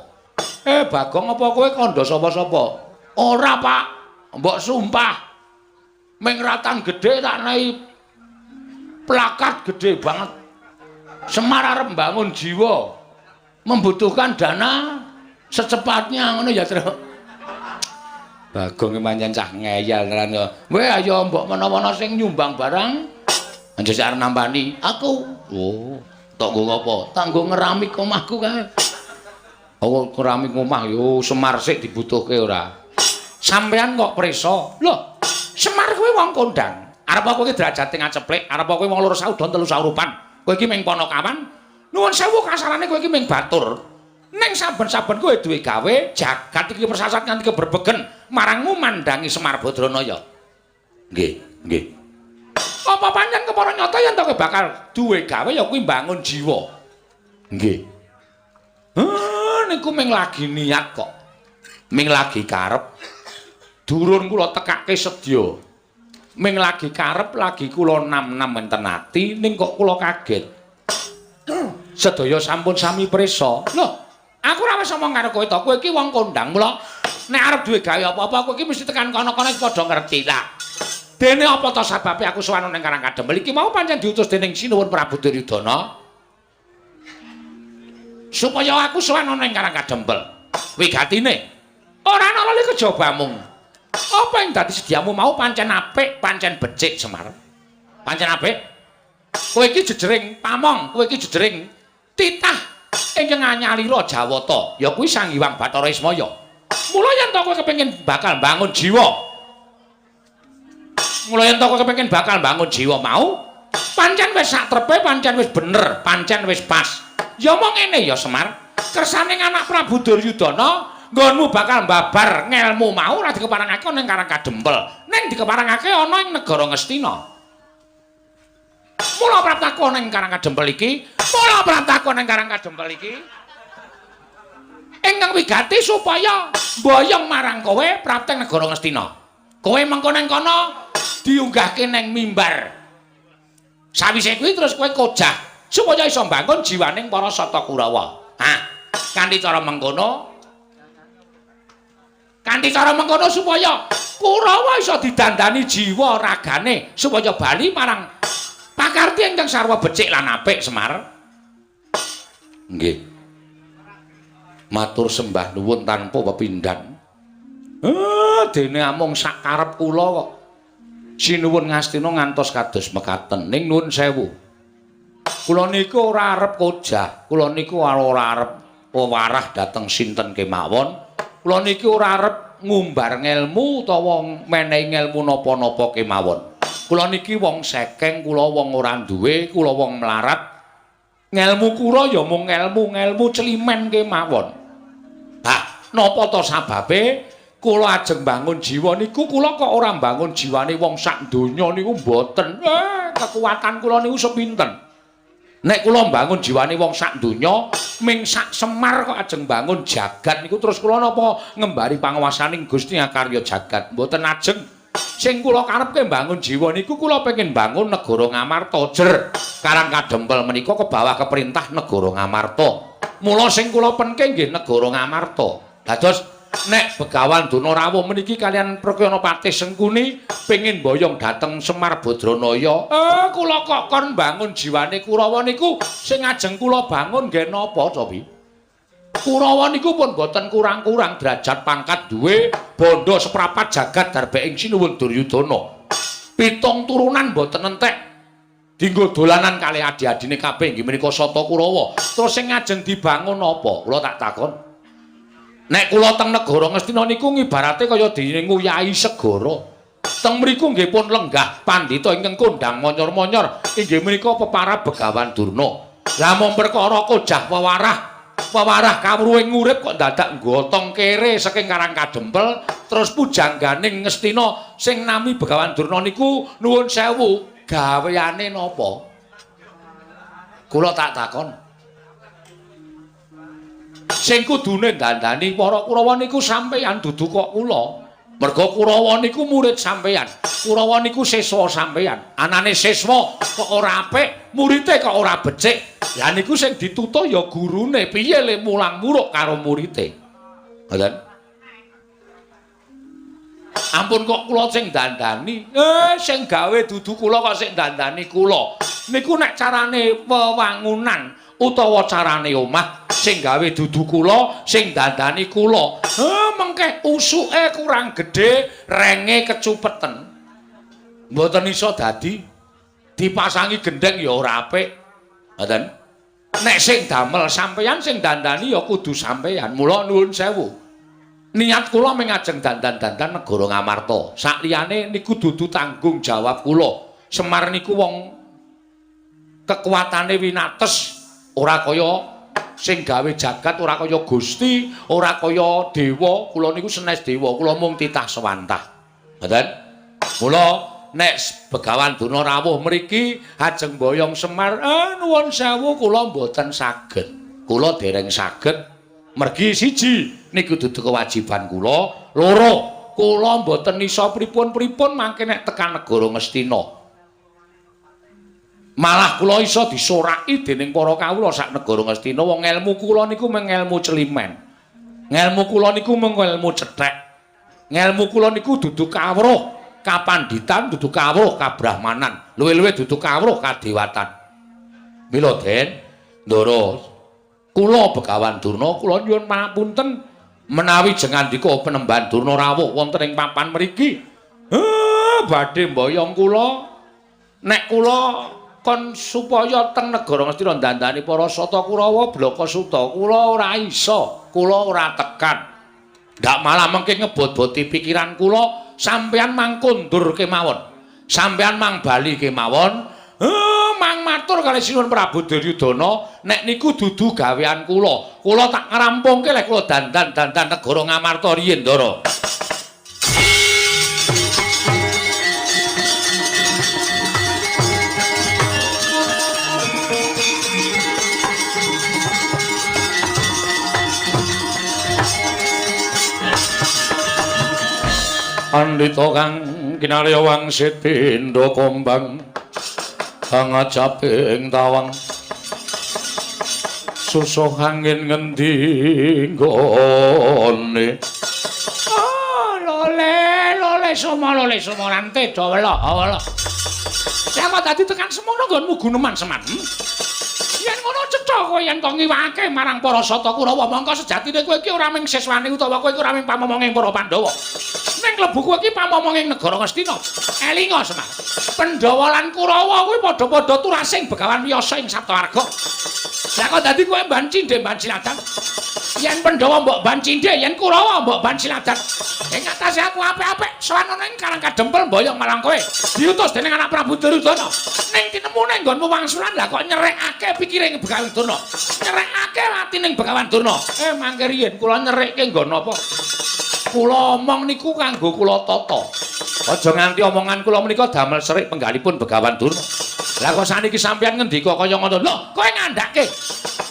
Bagong apa kowe kandha sapa-sapa? Ora, Pak. Mbok sumpah. Ming ratan gedhe tak nehi plakat gedhe banget. Semar arep mbangun jiwa. Membutuhkan dana secepatnya ngono ya, Truk. Bagong pancen cah ngeyel tenan ya. Weh ayo mbok menawa sing nyumbang barang anjir arep nampani aku. Oh, tok nggo ngopo? Tak nggo ngeramik omahku kae. Oh, keramik omah yo Semar sik dibutuhke ora. Sampean kok prisa? Loh, Semar kuwi wong kondang. Arep kowe iki derajate ngaceplik, arep kowe wong loro saudon telu saurupan. Kowe iki mung ponokawan. Nuwun sewu kasarane kowe iki mung batur. Ning saben-saben kowe duwe gawe, jagat iki persasat nganti keberbegen marangmu mandangi Semar Badranaya. Nggih, nggih. Apa pancen kepara nyata yen to kowe bakal duwe gawe ya kuwi mbangun jiwa. Nggih. Niku mung lagi niat kok. Ming lagi karep. Durun kula tekake sedya. Ming lagi karep lagi kula nam-nam enten ati ning kok kula kaget. Sedaya sampun sami prisa. Loh, aku ora wis omong karo kowe to. Kowe iki wong kondang, mula nek arep duwe gawe apa-apa kowe iki mesti tekan kono-kono wis padha ngerti lah. Dene apa to sababe aku sowan ning Karang Kadempel iki mau pancen diutus dening Sinuwun Prabu Duryudana supaya aku sowan ning Karang Kadempel. Wigatine ora ana lali kejaba mung. Apa yang dadi sediamu mau pancen apik, pancen becik Semar. Pancen apik. Kowe iki jejering pamong, kowe iki jejering titah ingkang anyalira Jawata, ya kuwi Sang Hyang Bathara Ismaya. Mula yen to kowe kepengin bakal bangun jiwa. Mula yen to kowe kepengin bakal bangun jiwa mau, pancen wis sak trepe, pancen wis bener, pancen wis pas. Ya mong ngene ya Semar, kersane anak Prabu Duryudana nggonmu bakal mbabar ngelmu mau ora dikeparengake ana ing Karang Kadempel, ning dikeparengake ana ing negara Ngastina. Mula praptaku ana ing Karang Kadempel iki, mula praptaku ana ing Karang Kadempel iki ingkang wigati supaya mboyong marang kowe prapteng negara Ngastina. Kowe mengko nang kono diunggahke nang mimbar. Sawise kuwi terus kowe kojah supaya iso mbangun jiwaning para Sata Kurawa. Ha, kanthi cara mengkono supaya Kurawa iso didandani jiwa ragane supaya bali marang pakarti ingkang sarwa becik lan apik Semar. Nggih. Matur sembah nuwun tanpa pepindhan. Dene amung sak karep kula kok. Sinuwun Ngastina ngantos kados mekaten. Ning nuwun sewu. Kula niku ora arep kojah, kula niku ora arep wewarah dhateng sinten kemawon. Kula niki ora arep ngumbar ngelmu utawa menehi ngelmu napa-napa kemawon. Kula niki wong sekeng, kula wong ora duwe, kula wong melarat. Ngelmu kula ya mung ngelmu celimen kemawon. Hah, napa to sababe kula ajeng bangun jiwa niku kula kok ora mbangun jiwane wong sak donya niku mboten. Kekuatan kula niku sepinten. Nek kula mbangun jiwane wong sak donya, ming sak Semar kok ajeng bangun jagat niku terus kula napa ngembari panguwasaning Gusti Akarya jagat. Mboten ajeng. Sing kula karepke mbangun jiwa niku kula pengin bangun negara Ngamarta jer. Karang Kadempel menika ke bawah keperintah negara Ngamarta. Mula sing kula penke nggih negara Ngamarta. Dados nek Begawan Durna rawuh meniki kalian Prakyana Patih Sengkuni pengin boyong dhateng Semar Badranaya. Kula kok kon bangun jiwane Kurawa niku sing ajeng kula bangun nggih napa to, Pi? Kurawa niku pun boten kurang-kurang derajat pangkat duwe bondo seprapat jagat darbeing Sinuwun Duryudana. Pitung turunan boten entek dinggo dolanan kalih adi-adine kabeh inggih menika Sata Kurawa. Terus sing ajeng dibangun apa? Kula tak takon. Nek kula teng negara Ngastina niku ngibarate kaya dene nguyahi segara. Teng mriku nggih pun lenggah pandhita ingkang kondhang monyor-monyor inggih menika peparab Begawan Durna. Lah mung perkara kojah wewarah, wewarah kawruhing urip kok dadak gotong kere saking Karang Kadempel terus pujangganing Ngastina sing nami Begawan Durna niku nuwun sewu gaweane napa? Kula tak takon. Sing kudune dandani para Kurawa niku sampeyan dudu kok kula. Merga Kurawa niku murid sampeyan. Kurawa niku siswa sampeyan. Anane siswa kok ora apik, murite kok ora becik. Lah niku sing ditutuh ya gurune, piye le mulang muruk karo murite. Ngoten. Ampun kok kula sing dandani. Sing gawe dudu kula kok sing dandani kula. Niku nek carane wewangunan utawa carane omah sing gawe dudu kula, sing dandani kula. Mengke usuke kurang gedhe, renge kecupeten. Mboten iso dadi dipasangi gendheng ya ora apik. Ngoten. Nek sing damel sampeyan, sing dandani ya kudu sampeyan. Mula nuwun sewu. Niat kula mung ajeng dandan-dandan negara Ngamarta. Sakliyane niku dudu tanggung jawab kula. Semar niku wong kekuatane winates, ora kaya sing gawe jagat, ora kaya Gusti, ora kaya dewa. Kula niku senes dewa, kula mung titah sewantah. Ngoten. Mula nek Begawan Durna rawuh mriki ajeng boyong Semar, nuwun sewu kula mboten saged. Kula dereng saged. Mergi siji niku dudu kewajiban kula, loro kula mboten iso pripun-pripun mangke nek tekan negara Ngastina. Malah kula iso disoraki dening para kawula sak negara Ngastina. Wong ngelmu kula niku mung ngelmu celimen. Ngelmu kula niku mung ngelmu cethek. Ngelmu kula niku dudu kawruh kapanditan, dudu kawruh kabrahmanan, luwih-luwih dudu kawruh kadewatan. Mila Den, Ndara, kula Begawan Durna kula nyuwun pangapunten menawi jengandika Penemban Durna rawuh wonten ing papan mriki. Badhe mboyong kula. Nek kula kon supaya teng negara Ngastina dandani para Sata Kurawa blaka suta, kula ora iso, kula ora tekan. Ndak malah mengke ngebot-boti pikiran kula, sampeyan mang kondur kemawon. Sampeyan mang bali kemawon. Mang matur kalih Sinuwun Prabu Duryudana, nek niku dudu gawean kula. Kula tak ngrampungke lek kula dandan-dandan negara Ngamarta riyin, Ndara. Pandhita kang kinarya wangsit pindha kombang kang ajaping tawang susuh angin ngendi nggone. Oh, lole lole somo lole somo rante do wela wela. Lah kok dadi tekan semono nggonmu guneman Semar. Yen ngono cetha kowe yen to ngiwake marang para Sata Kurawa, mongko sejatine kowe iki ora mung siswane utawa kowe iki ora mung pamomonging para Pandhawa. Ning Ning klebu kowe iki pamomong ing negara Ngastina. Elinga Semar. Pandhawa lan Kurawa kuwi padha-padha turasing Begawan Wiyasa ing Saptawarga. Lah kok dadi kowe mban cindhe mban siladan? Yen Pandhawa mbok ban cindhe, yen Kurawa mbok ban siladan. Ing atase aku apik-apik sowan ana ing Karang Kadempel mboyong marang kowe. Diutus dening anak Prabu Duryudana. Ning tinemune nggonmu wangsulan lah kok nyerekake pikiring Begawan Durna. Nyerekake atining Begawan Durna. Mangke riyin kula nyerekke nggon apa? Kula omong niku kanggo kula tata. Aja nganti omongan kula menika damel serik penggalipun Begawan Durna. Lah kok saniki sampeyan ngendika kaya ngono? Lho, kowe ngandhake.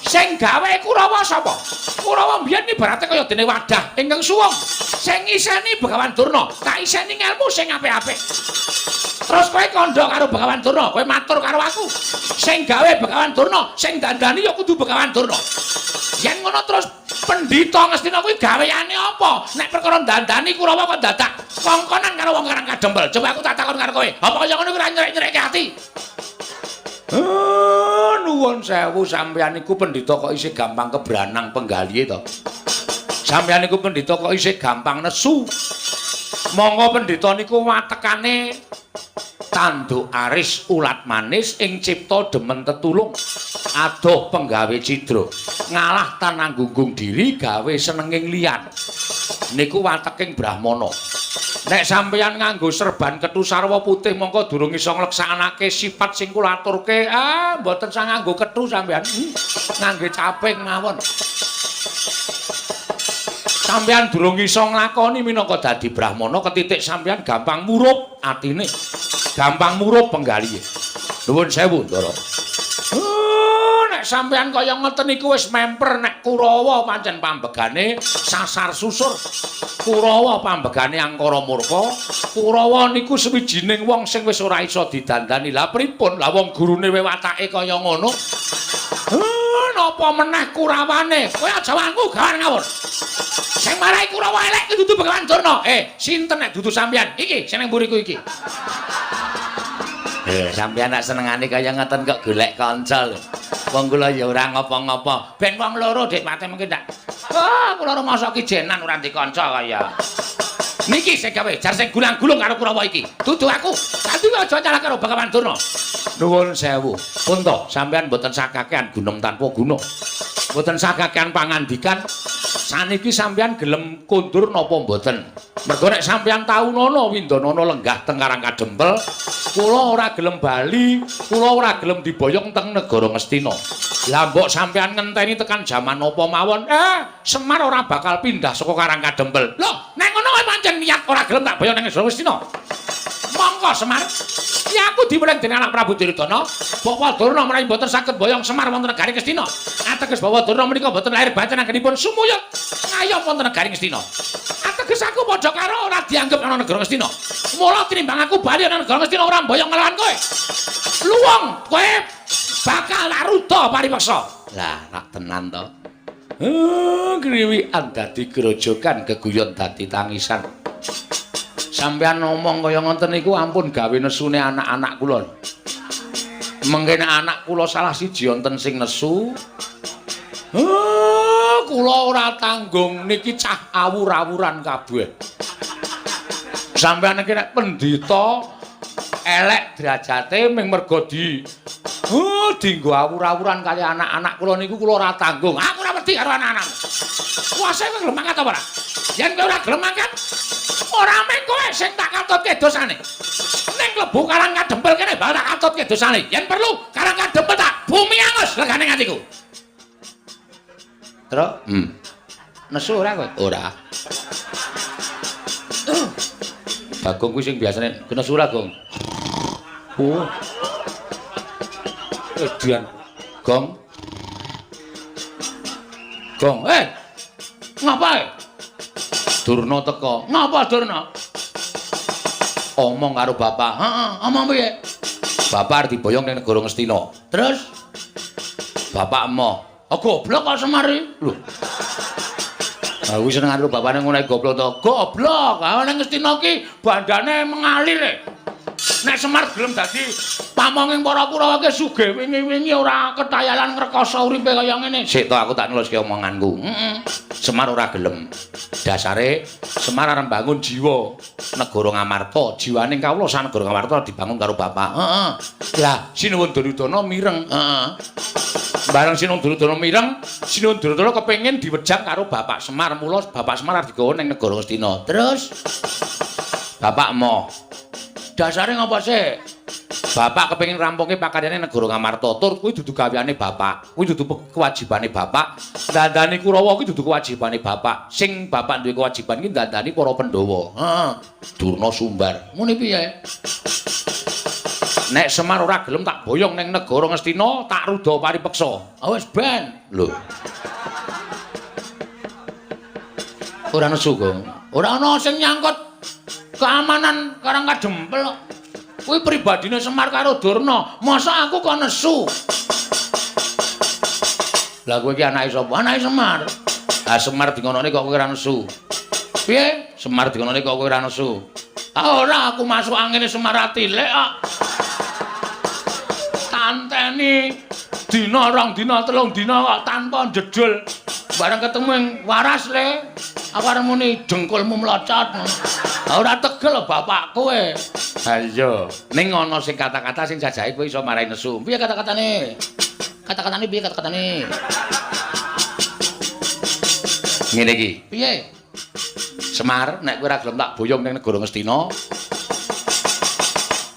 Sing gawe Kurawa sapa? Kurawa mbiyen ibarate kaya dene wadah ingkang suwung. Sing ngiseni Begawan Durna, tak iseni ngelmu sing apik-apik. Terus kowe kandha karo Begawan Durna, kowe matur karo aku. Sing gawe Begawan Durna, sing dandani ya kudu Begawan Durna. Yen ngono terus pendhita Ngastina kuwi gaweane apa? Nek perkara dandani Kurawa kok dadak kongkonan karo wong Karang Kadempel. Coba aku tak takon karo kowe. Apa kaya ngono kuwi ora nyerek-nyerekke ati? Nuwun sewu sampeyan niku pendhita kok isih gampang kebranang penggalihe to. Sampeyan niku pendhita kok isih gampang nesu. Monggo pendhita niku watekane tanduk aris ulat manis ing cipta demen tetulung adoh penggawe cidra ngalah tanang gunggung diri gawe senenging liyan. Niku wateking brahmana. Nek sampeyan nganggo serban kethu sarwa putih mongko durung iso ngleksanake sifat sing kula aturke. Ah, mboten sang nganggo kethu sampeyan. Ngangge caping mawon. Sampeyan durung iso nglakoni minangka dadi brahmana ketitik sampeyan gampang murup atine. Gampang murup penggalihe. Nuwun sewu, Ndara. Nek sampeyan kaya ngeten iku wis memper nek Kurawa pancen pambegane sasar susur. Kurawa pambegane angkara murka. Kurawa niku sewijining wong sing wis ora iso didandani. Lah pripun? Lah wong gurune watake kaya ngono. Napa meneh Kurawane? Kowe aja wangku gawan ngawur. Sing marai Kurawa elek ki dudu Begawan Durna. Sinten nek dudu sampeyan? Iki sing nang mburiku iki. Sampeyan nek senengane kaya ngoten kok golek kanca lho. Wong kula ya ora ngopo-ngopo. Ben wong loro Dik Pate mungkin ndak. Ah, kula rumangsa kijenan ora ndek kanca kaya. Niki sing gawe jar sing gulang-gulung karo Kurawa iki. Dudu aku. Dadi aja nyalah karo Begawan Durna. Nuwun sewu. Pun to, sampeyan mboten sakakean gunem tanpa guna. Mboten sakakean pangandikan. Saniki sampeyan gelem kondur napa mboten? Mergo nek sampeyan taunono windanana lenggah teng Karang Kadempel, kula ora gelem bali, kula ora gelem diboyong teng negara Ngastina. Lah mbok sampeyan ngenteni tekan jaman napa mawon, Semar ora bakal pindah saka Karang Kadempel. Lho, nek ngono kowe pancen niat ora gelem tak boyong nang negara Ngastina. Monggo Semar. Ya aku diweling dening anak Prabu Duryudana, Bapak Durna menawi mboten saged boyong Semar wonten negari Ngastina. Ateges Bapak Durna menika mboten lahir batin anggenipun sumuyut ngayom wonten negari Ngastina. Ateges aku padha karo ora dianggep ana negara Ngastina. Mula tinimbang aku bali ana negara Ngastina ora mboyong nglawan kowe. Luwung kowe bakal aruda paripeksa. Lah, rak tenan to. Kriwikan dadi grojogan geguyon dadi tangisan. Sampeyan ngomong kaya ngoten niku ampun gawe nesune anak-anak kula. Mengke nek anak kula salah siji wonten sing nesu, kula ora tanggung niki cah awur-awuran kabeh. Sampeyan iki nek pendhita elek derajate ming mergo di dinggo awur-awuran kali anak-anak kula niku kula ora tanggung. Aku ora wedi karo anak-anak. Kuwase kowe gelem mangkat apa ora? Yen kowe ora gelem mangkat, ora mung kowe sing tak katutke dosane. Ning klebu Karang Kadempel kene bakal tak katutke dosane. Yen perlu Karang Kadempel tak bumi angus legane atiku. Truk, Nesu ora kowe? Ora. Bagong kuwi sing biasane nesu ora, Gong? Oh. Edian. Gong. Gong. Ngapa? Durna teka. Ngapa Durna? Omong karo bapak. Heeh, omong piye? Bapak arep diboyong ning negara Ngastina. Terus bapak emoh. Oh, goblok kok Semar iki. Lho. Aku seneng karo bapakne ngono goblok to. Goblok. Ha ning Ngastina ki bandane mengalir e. Nek Semar gelem dadi pamonging para Kurawa ki sugih wingi-wingi ora ketayalan ngrekoso uripe kaya ngene. Sik to aku tak neluske omonganku. Heeh. Semar ora gelem. Dasare Semar arep bangun jiwa negara Ngamarta, jiwane kawula sak negara Ngamarta dibangun karo bapak. Heeh. Lah Sinuwun Duryudana mireng. Heeh. Bareng Sinuwun Duryudana mireng, Sinuwun Duryudana kepengin diwejang karo Bapak Semar, mula Bapak Semar arep digawa ning negara Ngastina. Terus Bapak emoh. Dasare ngapa sih? Bapak kepengin rampungke pakaryane negara Ngamarta, tur kuwi dudu gaweane bapak, kuwi dudu kewajibane bapak. Dandani Kurawa kuwi dudu kewajibane bapak. Sing bapak duwe kewajiban ki dandani para Pandhawa. Heeh. Durna sumbar. Muni piye? Nek Semar ora gelem tak boyong ning negara Ngastina, tak ruda paripeksa. Ah wis ben. Lho. Ora nesu kok. Ora ana sing nyangkut keamanan Karang Kadempel kok. Kuwi pribadine Semar karo Durna. Masa aku kok nesu? Lah kowe iki anake sapa? Anake Semar. Lah Semar dingonone kok kowe ora nesu. Piye? Semar dingonone kok kowe ora nesu. Ah ora, aku masuk angine Semar atilik kok. Tanteni dina rong dina telung dina kok tanpa njedul. Bareng ketemu ing waras le. Aku arep muni dengkulmu mlocot. Ora tegel bapak kowe. Ha iya, ning ana sing kata-kata sing jajahe kowe iso marai nesu. Piye kata-katane? Kata-katane piye kata-katane? Ngene iki. Piye? Semar, nek kowe ora gelem tak boyong ning negara Ngastina,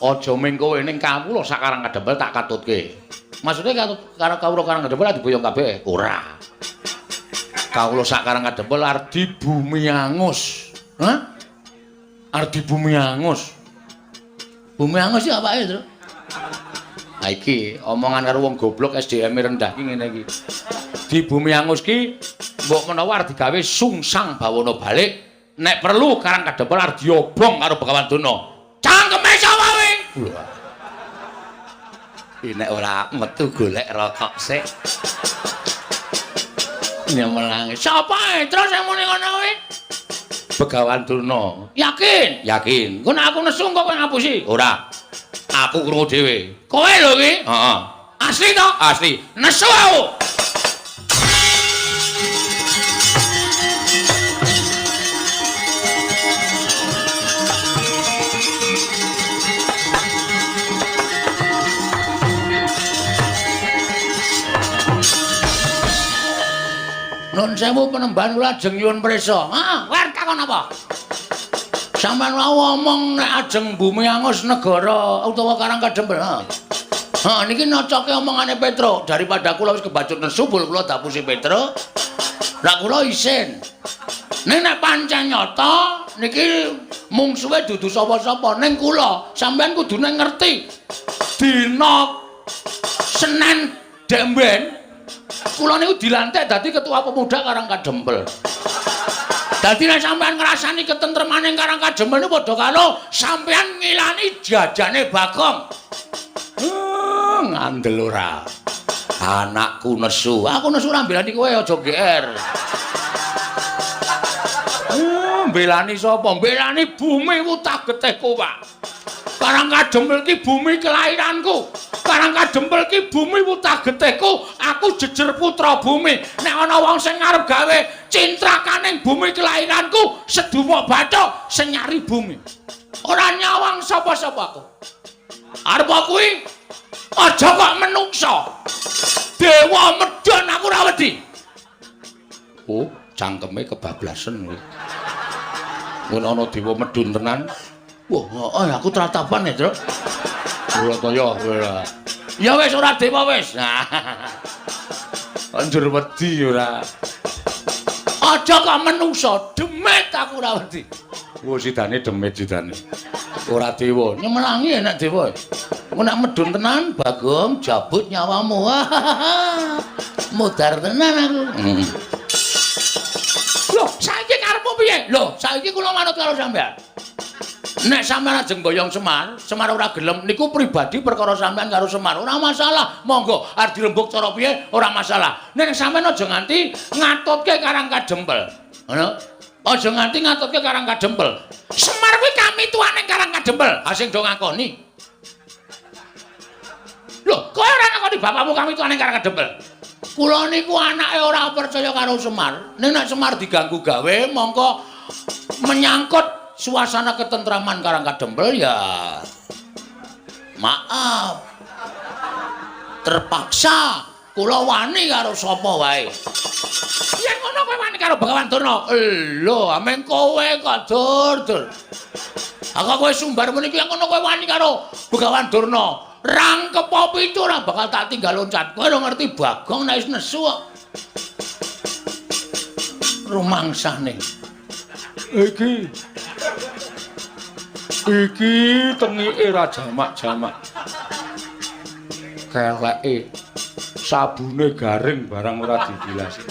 aja ming kowe ning kawula sak Karang Kadempel tak katutke. Maksude katut karo kawula Karang Kadempel diboyong kabeh? Ora. Kawula sak Karang Kadempel arep dibumi angus. Hah? Arep dibumi angus. Bumi angus iki apake, Tru? Ha iki omongan karo wong goblok SDM rendah ki ngene iki. Di bumi angus ki mbok menawa arep digawe sungsang bawana balik, nek perlu Karang Kadempel arep diobong karo Begawan Durna. Cangkeme sapa kowe? Iki nek ora metu golek rokok sik. Nyemelangi. Sapa e? Terus sing muni ngono kuwi? Begawan Durna. Yakin? Yakin. Engko nek aku nesu kok kowe ngapusi? Ora. Aku krungu dhewe. Kowe lho iki? Heeh. Asli to? Asli. Nesu aku. Nun sewu penemban kula ajeng nyuwun prisa. Ha, war takon apa? Sampeyan wau omong nek ajeng bumi angus negara utawa Karang Kadempel. Ha. Ha niki nocoke omongane Petro, daripada kula wis kebacut nesu bul kula dapusi Petro. Lah kula isin. Ning nek pancen nyata niki mungsuhe dudu sapa-sapa ning kula, sampeyan kudune ngerti. Dina Senin demben kula niku dilantik dadi ketua pemuda Karang Kadempel. Dadi nek sampeyan ngrasani ketentremane Karang Kadempel niku padha karo sampeyan ngilani jajane Bagong. Ngandel ora. Anakku nesu. Aku nesu ora mbelani kowe aja GR. Mbelani sapa? Mbelani bumi wutah getihku, Pak. Karang Kadempel ki bumi kelahiranku. Karang Kadempel ki bumi wutah getihku. Aku jejer putra bumi. Nek ana wong sing arep gawe cintrakaning bumi kelahiranku, sedumuk bathuk sing nyari bumi. Ora nyawang sapa-sapa aku. Arep kuwi aja kok menungsa. Dewa medhon aku ora wedi. Oh, cangkeme kebablasen kowe. Ngono ana dewa medhun tenan. Wah, heeh aku tratapan ya, Truk. Ora to ya, ora. Ya wis ora dewa wis. Anjur wedi ora. Aja kok menungsa, demit aku ora wedi. Wah, sidane demit sidane. Ora dewa. Nyemelangi enak dewa. Engko nek medhun tenan, Bagong jabut nyawamu. Modar tenan aku. Loh, saiki karepmu piye? Loh, saiki kula manut karo sampean. Nek sampean ajeng boyong Semar, Semar ora gelem niku pribadi perkara sampean karo Semar. Ora masalah, monggo arep dirembug cara piye ora masalah. Nek sampean aja nganti ngatutke Karang Kadempel. Ngono? Aja nganti ngatutke Karang Kadempel. Semar kuwi kamituane Karang Kadempel. Ha sing do ngakoni. Lho, kowe ora ngakoni bapakmu kamituane Karang Kadempel. Kula niku anake ora percaya karo Semar. Ning nek Semar diganggu gawe mongko menyangkut suasana ketentraman Karang Kadempel ya. Maaf. Terpaksa kula wani karo sapa wae. Yen ngono kowe wani karo Begawan Durna. Lho, amen kowe kok dur-dur. Aku kowe sumbar muni ki ngono kowe wani karo Begawan Durna. Rangkep pitu ora bakal tak tinggal loncat. Kowe ora ngerti Bagong nek wis nesu kok. Rumangsane. Iki. Iki tengike ra jamak-jamak. Keleke sabune garing barang ora dibilas.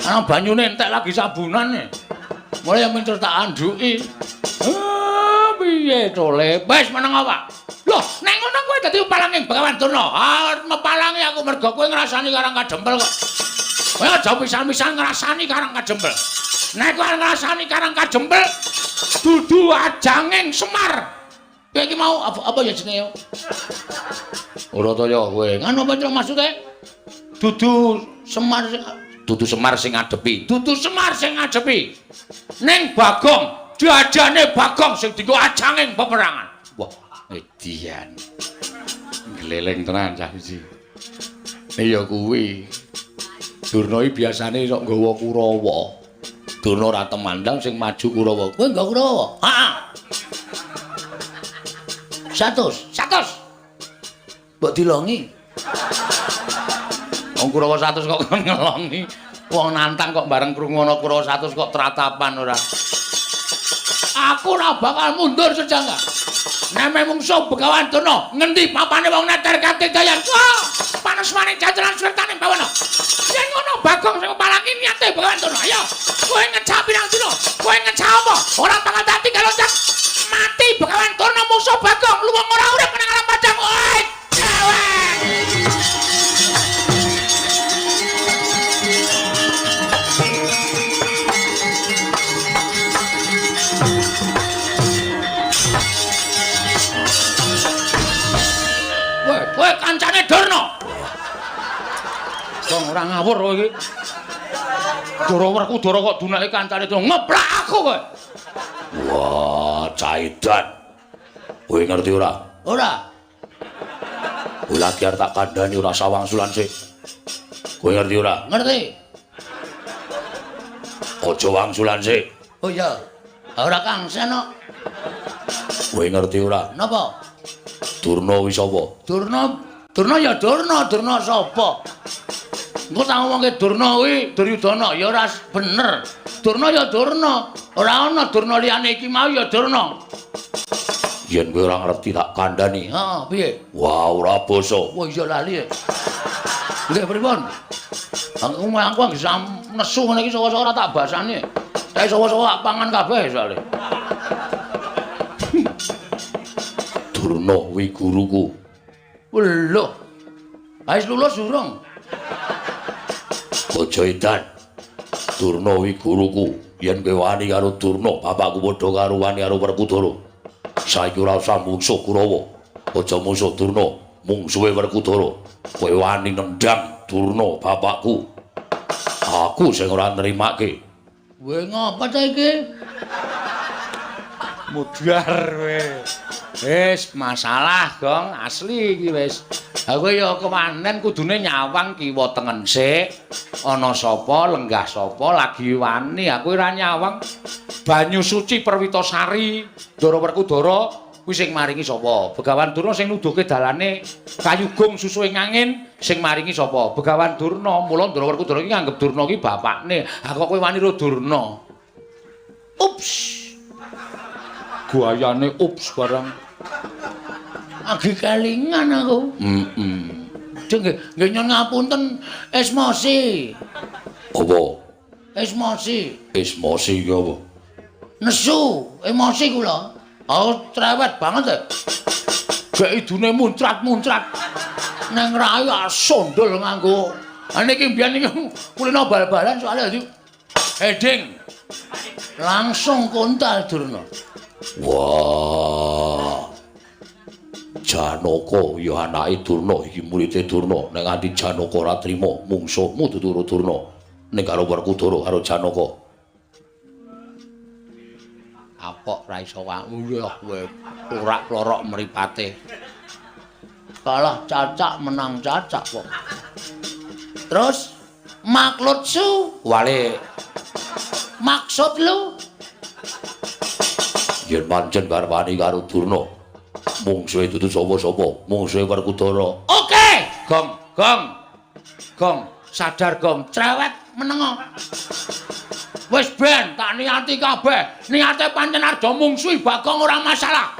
Ana banyune entek lagi sabunane. Mulai yang minter tak anduki. Piye to, Le? Wis meneng apa? Loh, nek ngono kowe dadi palanging Begawan Durna. Ah, mepalangi aku mergo kowe ngrasani Karang Kadempel kok. Kowe aja pisan-pisan ngrasani Karang Kadempel. Nek kowe ngrasani Karang Kadempel, dudu ajanging Semar. Kowe iki mau apa ya jenenge? Ora ta ya kowe. Ngono apa maksude? Dudu Semar dudu Semar sing ngadepi. Dudu Semar sing ngadepi. Ning Bagong, diajane Bagong sing dienggo ajanging peperangan. Wah, edian. Gleleng tenan cah siji. Iya kuwi. Durna iki biasane sok nggawa Kurawa. Durna ora temandang sing maju Kurawa. Kowe nggawa Kurawa? Heeh. 100, 100. Mbok dilongi. Wong Kurawa 100 kok ngelongi. Wong nantang kok bareng krungu ana Kurawa 100 kok tratapan ora. Aku ora bakal mundur sejangka. Neme mungsuh Begawan Durna, ngendi papane wong neter katidayan. Wah, panas maning jajaran swertane bawana. Yen ngono Bagong sing palangi niate Begawan Durna. Ayo, kowe ngecap pirang dina? Kowe ngecap apa? Ora bakal dadi loncat. Mati Begawan Durna mungsuh Bagong, luwung ora urip nang alam padang. Oi, cewek. Kowe kancane Durna. Wong ora ngawur kowe iki. Dara Werkudara kok dunake kancane Durna. Ngeplak aku kowe. Wah, caidan. Kowe ngerti ora? Ora. Kowe lagi arep tak kandhani ora sawangsulan sik. Kowe ngerti ora? Ngerti. Aja wangsulan sik. Oh iya. Ora kangsen kok. Kowe ngerti ora? Napa? Durna kuwi sapa? Durna, Durna ya Durna, Durna sapa? Engko tak ngomongke Durna kuwi Duryudana ya ora bener. Durna ya Durna, ora ana Durna liyane iki mau ya Durna. Yen kowe ora ngerti tak kandhani. Heeh, piye? Wah, ora basa. Wah, iya lali. Nggih pripun? Aku bisa nesu ngene iki sawa-sawa ora tak basani. Tapi sawa-sawa tak pangan kabeh soalé. Durna kuwi guruku. Lho. Wis lulus urung? Aja edan. Durna kuwi guruku. Yen kowe wani karo Durna, bapakku padha karo wani karo Werkudara. Saiki ora usah mungsuh Kurawa. Aja mungsuh Durna, mungsuhe Werkudara. Kowe wani nendang Durna bapakku. Aku sing ora nrimake. Kowe ngapa ta iki? Mudhar kowe. Wis masalah, Gong, asli iki wis. Ha kowe ya kewanen kudune nyawang kiwa tengen sik. Ana sapa, lenggah sapa lagi wani. Aku ora nyawang. Banyu suci Perwitasari, Ndara Werkudara kuwi sing maringi sapa? Begawan Durna sing nuduhke dalane kayugung susuhe angin sing maringi sapa? Begawan Durna. Mula Ndara Werkudara iki nganggep Durna iki bapakne. Ha kok kowe wani ro Durna? Ups. Guayane ups barang. Agi kelingan aku. Heeh. Nggih, nggih nyuwun ngapunten Esmosi. Apa? Esmosi. Esmosi ki apa? Nesu, emosi kula. Aku cerewet banget e. Gek idune muncrat-muncrat. Neng rai sondol nganggo. Ha niki mbiyen niki kulino bal-balan soalnya dadi heading. Langsung kontal Durna. Wah. Janaka ya anake Durna iki murite Durna. Nek nganti Janaka ora trima mungsuhmu dudu Durna. Ning karo Werkudara karo Janaka. Apok ra iso wae kowe ora klorok mripate. Kalah cacak menang cacak kok. Terus maklutsu wale maksud lu yen pancen garwani karo Durna mungsuhe dudu sapa-sapa, mungsuhe Werkudara. Oke, gong gong gong, sadar gong, cerewet menengo. Wis ben tak niati kabeh. Niate pancen arep mungsuhi Bagong ora masalah.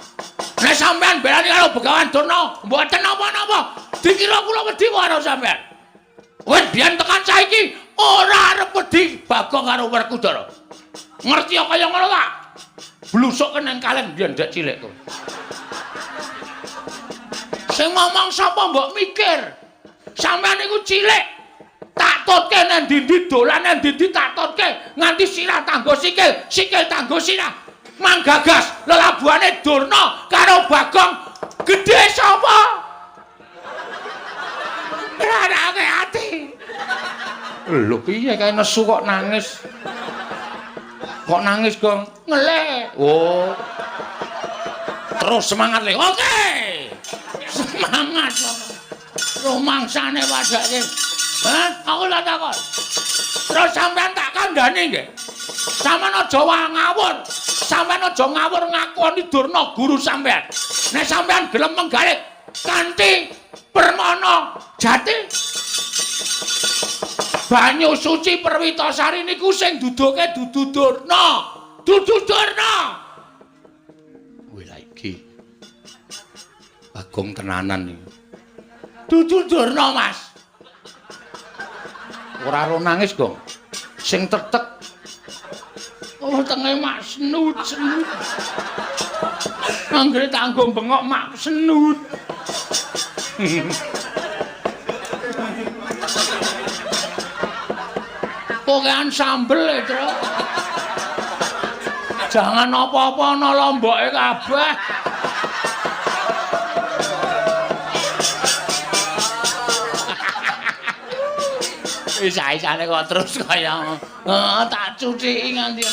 Nek sampean belani karo Begawan Durna, mboten napa-napa. Dikira kula wedi karo sampean. Wis biyen tekan saiki ora arep wedi Bagong karo Werkudara. Ngerti kaya ngono ta? Blusuk nang kaleng biyen dek cilik kowe. Sing ngomong sapa mbok mikir? Sampeyan niku cilik. Tak tutke nang ndi-ndi dolan nang ndi-ndi tak tutke nganti sirah tanggo sikil, sikil tanggo sirah. Manggagas lelabuhane Durna karo Bagong gedhe sapa? Rarake ati. Lho piye kae nesu kok nangis? Kok nangis, Gong? Ngelih. Oh. Terus semangat le. Oke. Semangat. Rumangsane padake. Hah? Aku tak takon. Terus sampean tak kandhani nggih. Sampeyan aja ngawur. Sampeyan aja ngawur ngakoni Durna guru sampean. Nek sampean gelem menggalih kanthi permana jati banyu suci Perwitasari niku sing duduke dudu Durna. Dudu Durna. Wih lah iki. Bagong tenanan iki. Dudu Durna, Mas. Ora ro nangis, Gong. Sing tetek. Oh, tenge mak senut senut. Anggere tanggo bengok mak senut. Pokean sambel e, Tru. Jangan apa-apa ana lomboke kabeh. Isa-isane kok terus kaya tak cuciki nganti.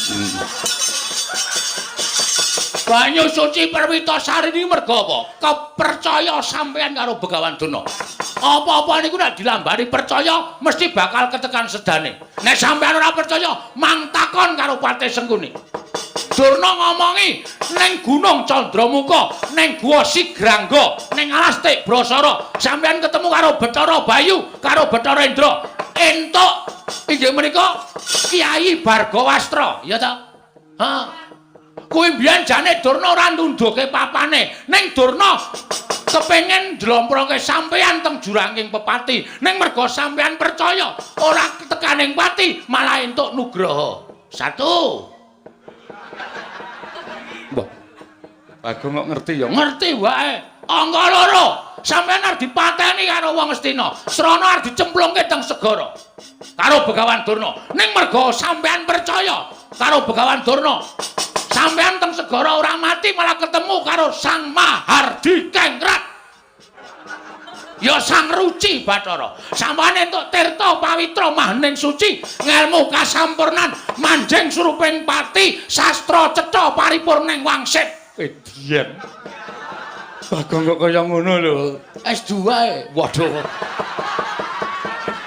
Banyu suci Perwitasari niki merga apa? Kepercaya sampean karo Begawan Durna. Apa-apa niku nek dilambari percaya mesti bakal ketekan sedane. Nek sampean ora percaya, mang takon karo Patih Sengkuni. Durna ngomongi ning Gunung Candramuka, ning Gua Sigrangga, ning Alas Tik Brasara, sampean ketemu karo Bathara Bayu, karo Bathara Indra. Entuk inggih menika Kyai Bargawastra, ya ta? Ha. Kuwi mbiyen jane Durna ora nundhuke papane, ning Durna kepengin njlomproke sampeyan teng juranging pepati, ning merga sampeyan percaya ora tekaning pati malah entuk nugraha. Satu. Mbah. Bagong kok ngerti ya? Ngerti wae. Angka loro, sampeyan arep dipateni karo wong Astina. Srana arep dicemplungke teng segara karo Begawan Durna. Ning merga sampeyan percaya karo Begawan Durna, sampeyan teng segara ora mati malah ketemu karo Sang Mahardi Kengrat. Ya Sang Ruci Bathara. Sampeyan entuk tirta pawitra mahning suci, ngelmu kasampurnan, manjing suruping pati, sastra cetha paripurning wangsit. Edian. Bagong kok kaya ngono lho. S2 e. Waduh.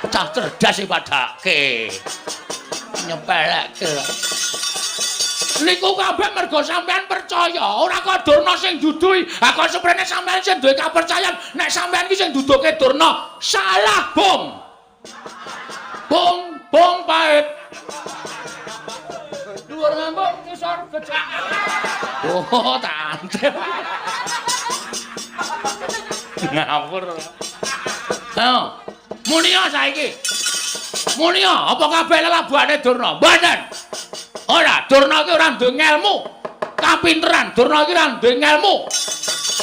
Cah cerdas e padake. Nyepelekke. Niku kabeh merga sampean percaya, ora kok Durna sing duduhi. Ha kok seprene sampean sing duwe kapercayan nek sampean iki sing duduhke Durna, salah, Bung. Bung, bung pahit. Dhuwur ngambung ngisor becak. Oh, tante. Ngawur. Ayo, munia saiki. Munia, apa kabeh lelabuhane Durna? Mboten. Ora, Durna iki ora duwe ngelmu. Kapinteran, Durna iki ora duwe ngelmu.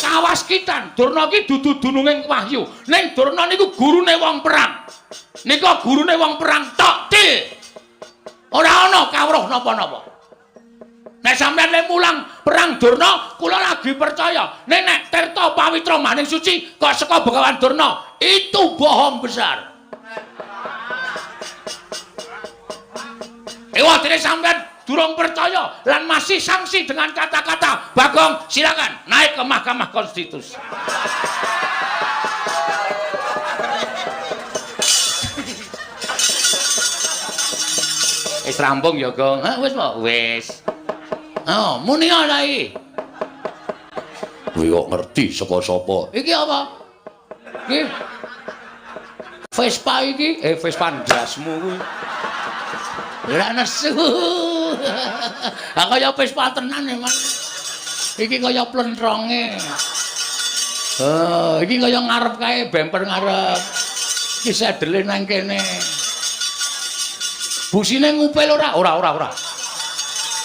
Kawaskitan, Durna iki dudu dununging wahyu. Ning Durna niku gurune wong perang. Nika gurune wong perang tok til. Ora ana kawruh napa-napa. Nek sampeyan le mulang perang Durna, kula lagi percaya. Nek nek Tirta Pawitra Maning Suci kok saka Begawan Durna, itu bohong besar. Ewa dene sampeyan durung percaya lan masih sanksi dengan kata-kata Bagong, silakan naik ke Mahkamah Konstitusi. Wis rampung ya, Gong. Hah, wis po? Wis. Oh, muni saiki. Kowe kok ngerti saka sapa? Iki apa? Iki Vespa iki, Vespa ndasmu kuwi. Ora nesu. Ha kaya Vespa tenan emang. Iki kaya plentronge. Oh, iki kaya ngarep kae, bemper ngarep. Iki sedele nang kene. Busine ngupil ora? Ora, ora, ora.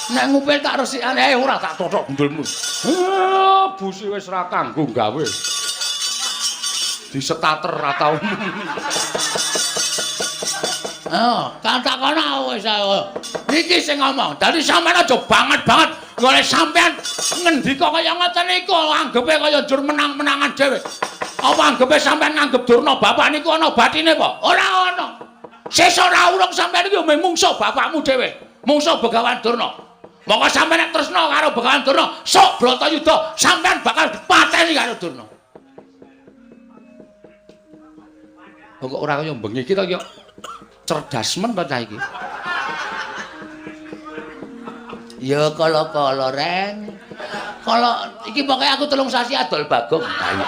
Nek ngupil tak resikane, ora tak tothok gundulmu. Busi wis ra kanggo gawe. Disetater ra tau. Oh, katakono wis ayo. Niki sing ngomong. Dadi sampean aja banget-banget golek sampean ngendika kaya ngoten niku anggepe kaya njur menang-menangan dhewe. Apa anggepe sampean nganggep Durna bapak niku ana batine apa? Ora ana. Sesuk ora urung sampean iki mung mungsuh bapakmu dhewe. Mungsuh Begawan Durna. Monggo sampean nek tresna karo Begawan Durna, sok Bratayuda sampean bakal dipateni karo Durna. Kok ora kaya bengi iki to ya? Cerdas men to cah iki. Ya kala-kala reng. Kala iki pokoke aku 3 sasi adol Bagong. Ha iya.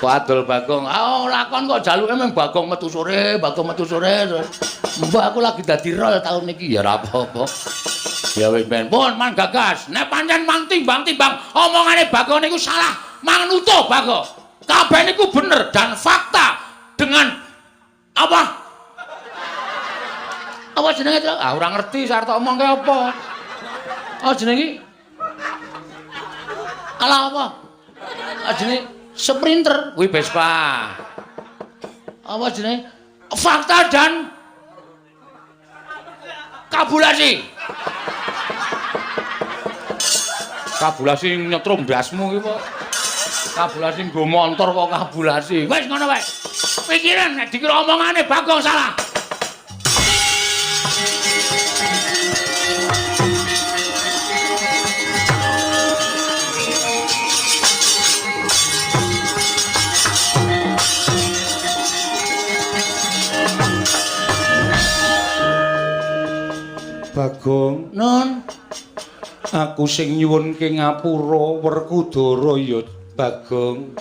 Kok adol Bagong? Ah lakon kok jaluke mung Bagong metu sore, Bagong metu sore. Mbah aku lagi dadi rol taun iki ya ora apa-apa. Ya wis ben pun man gagas. Nek pancen mang timbang-timbang omongane Bagong niku salah, mang nutuh Bagong. Kabeh niku bener dan fakta dengan apa? Apa jenenge to? Ah ora ngerti arep tak omongke apa. Oh jenenge iki? Alah apa? Ah jenenge Sprinter kuwi Vespa. Apa jenenge? Fakta dan kabulasi. Kabulasi nyetrum ndasmu iki kok. Kabulasi nggo montor kok kabulasi. Wis ngono wae. Pikiran nek dikira omongane Bagong salah. Bagong, Nun, aku sing nyuwunke ngapura Werkudara ya Bagong.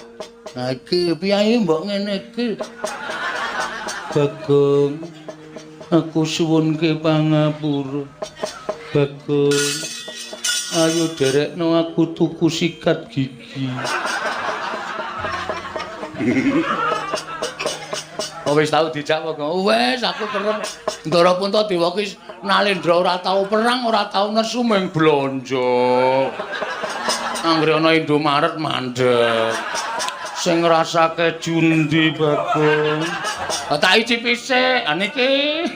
Nah iki piye mbok ngene iki? Bagong, aku suwunke pangapura. Bagong, ayo derekno aku tuku sikat gigi. Oh wis tau dijak Bagong. Wis aku kerep Ndara Puntadewa ki Nalendra ora tau perang, ora tau nesu mung blonjo. Anggere ana Indomaret mandek. Sing ngrasake jundi Bagong. Tak icipi sik, ha niki.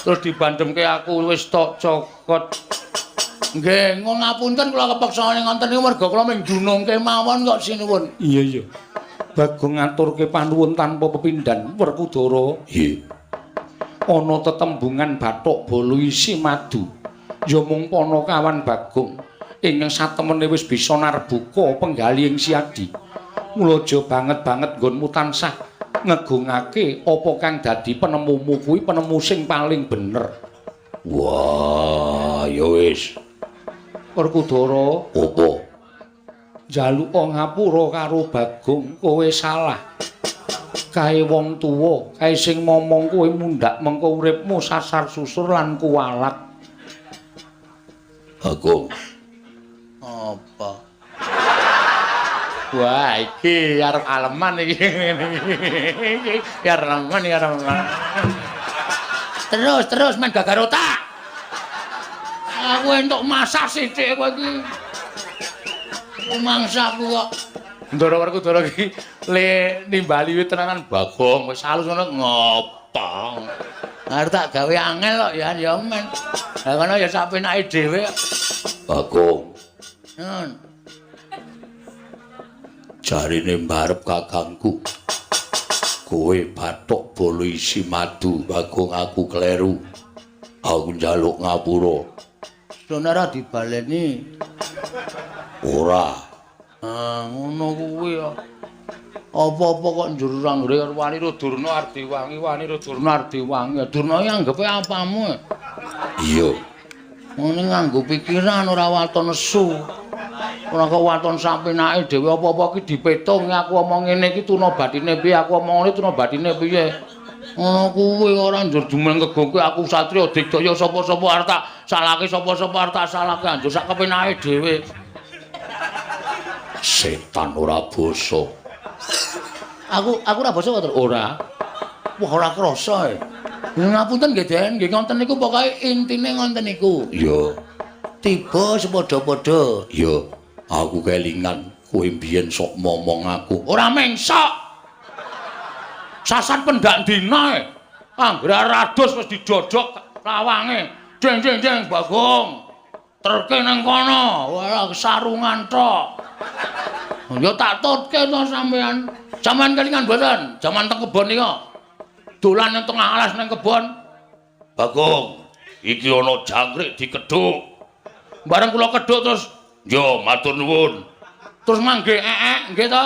Terus dibandemke aku wis tok cokot. Nggih, ngapunten kula kepeksa ngoten niku merga kula mung dunungke mawon kok sinuwun. Iya iya. Bagong ngaturke panuwun tanpa pepindhan Werkudara. Nggih. Ana tetembungan bathuk bolu isi madu. Ya mung panakawan Bagong ingkang satemene wis bisa narbuka penggali ing Siadi. Mula aja banget-banget nggonmu tansah ngegungake apa kang dadi penemumu kuwi penemu sing paling bener. Wah, ya wis. Werkudara, apa? Njaluk ngapura karo Bagong, kowe salah. Kae wong tuwa, kae sing momong kowe mundhak mengko uripmu sasar susur lan kuwalat. Bagong. Apa? Wah, iki arep aleman iki. Iki aleman, iki aleman. Terus, terus men gagar otak. Aku entuk masak sithik kowe iki. Mangsaku kok. Ndara Werkudara iki le nimbali wit tenanan Bagong wis halus ngono ngopong. Arep tak gawe angel kok ya ya men. Lah kono ya sak penake dhewe. Bagong. Nun. Jarine mbarep kakangku. Kowe bathok bolo isi madu, Bagong aku kleru. Aku njaluk ngapura. Sono ora dibaleni. Ora. Ah, ngono kuwi ya. Apa-apa kok njur anggere wani ro Durna Ardiwangi, wani ro Durna Ardiwangi. Durna iki anggepe apamu? Iya. Ngene nganggo pikiran ora waton nesu. Ora kok waton sapenake dhewe apa-apa iki dipetung, aku omong ngene iki tuna batine piye, aku omong ngene tuna batine piye. Ngono kuwi ora njur jumeng kegongke aku satriya digdaya sapa-sapa arep tak salahke sapa-sapa arep tak salahke anjur sak kepenake dhewe. Setan ora basa. Aku ora basa kok, Tru? Ora. Wah, ora krasa e. Ngapunten nggih, Den. Nggih ngoten niku pokoke intine ngoten niku. Iya. Tiba sepadha-padha. Iya. Aku kelingan kowe mbiyen sok momong aku. Ora mengsok. Sasat pendak dina e. Anggere rados wis didodok lawange. Deng deng deng Bagong. Terke nang kono. Wah, sarungan tok. Ya tak tutke to sampean. Sampean kelingan mboten? Jaman teng kebon nika. Dolan nang tengah alas nang kebon. Bagong, iki ana jangkrik dikedhuk. Bareng kula kedhuk terus yo matur nuwun. Terus mangge eek nggih to.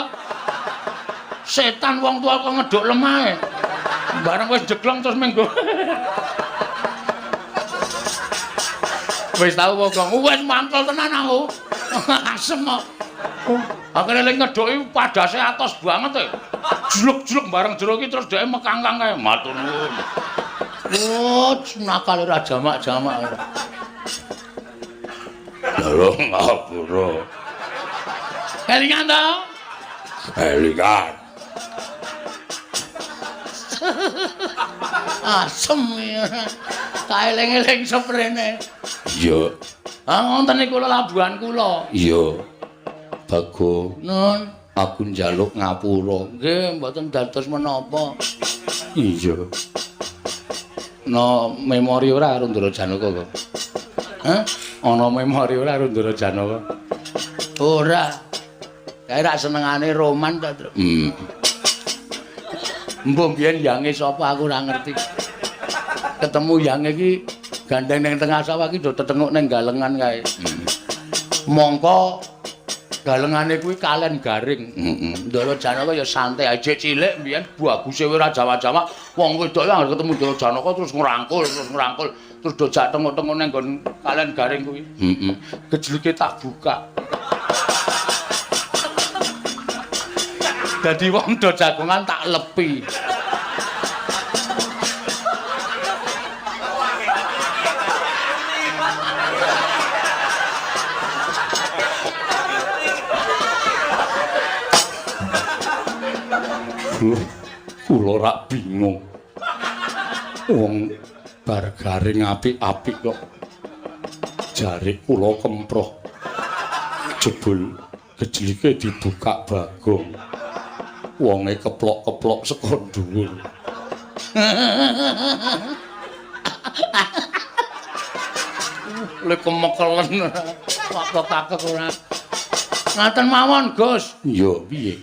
Setan wong tua kok ngedhuk lemahe. Bareng wis jeglong terus minggu. Wis tau kok wis mantel tenan aku. Asem kok. Akhire lek ngedhuki padase atos banget e. Jluk-jluk bareng jero iki terus dheke mekangkang kae. Matur nuwun. Oh, nakal ora jamak-jamak. Lho ngapura. Kelingan to? Kelingan. Asem ya. Kaeling-eling seprene. Iya. Ah ngoten niku labuhan kula. Iya. Bagong. Nun, aku njaluk ngapura. Nggih, mboten dados menapa. Iya. No memori ora karo Ndara Janaka kok. Hah? Ana memori ora karo Ndara Janaka? Ora. Kae rak senengane roman ta, Tru. Mbok biyen yange sapa aku ora ngerti. Ketemu yange iki gandeng ning tengah sawah iki do tetenguk ning galengan kae. Mongko galengane kuwi kalen garing. Ndara Janaka ya santai aja cilik mbiyen baguse ora jawa-jawa. Wong wedok anggere ketemu Ndara Janaka terus ngrangkul, terus dojak tenguk-tenguk ning nggon kalen garing kuwi. Gejlike tak buka. Dadi wong do jagongan tak lepi. Kula rak bingung. Wong bar garing apik-apik kok jare kula kemproh. Jebul gejlike dibuka Bagong. Wonge keplok-keplok saka dhuwur. Lek kemekelen kok kakek ora. Ngaten mawon, Gus. Iya, piye?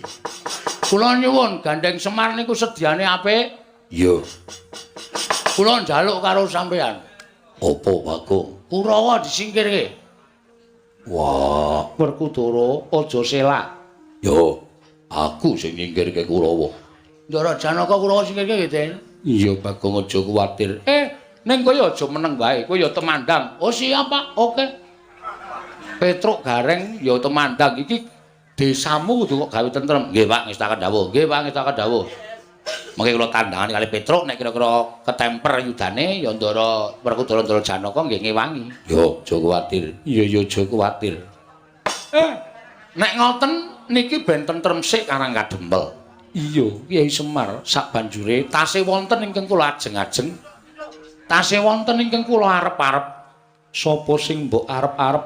Kula nyuwun gandeng Semar niku sediane apik. Iya. Kula njaluk karo sampean. Apa, Bagong? Kurawa disingkirke. Wah, Werkudara aja selak. Yo, aku sing nyingkirke Kurawa. Ndara Janaka Kurawa singkirke nggih, Den. Iya, Bagong aja kuwatir. Ning kowe aja meneng wae, kowe ya temandang. Oh, siap, Pak. Oke. Petruk Gareng ya temandang iki desamu kudu kok gawe tentrem. Nggih, Pak, ngestaken dawuh. Nggih, Pak, ngestaken dawuh. Mengke kula tandhangane kali Petruk nek kira-kira ketemper yudane ya Ndara Werkudara Ndara Janaka nggih ngewangi. Yo, aja kuwatir. Iya, ya aja kuwatir. Nek ngoten niki ben tentrem sik Karang Kadempel. Iya, Kyai Semar sak banjure tasih wonten ingkang kula ajeng-ajeng. Tasih wonten ingkang kula arep-arep. Sapa sing mbok arep-arep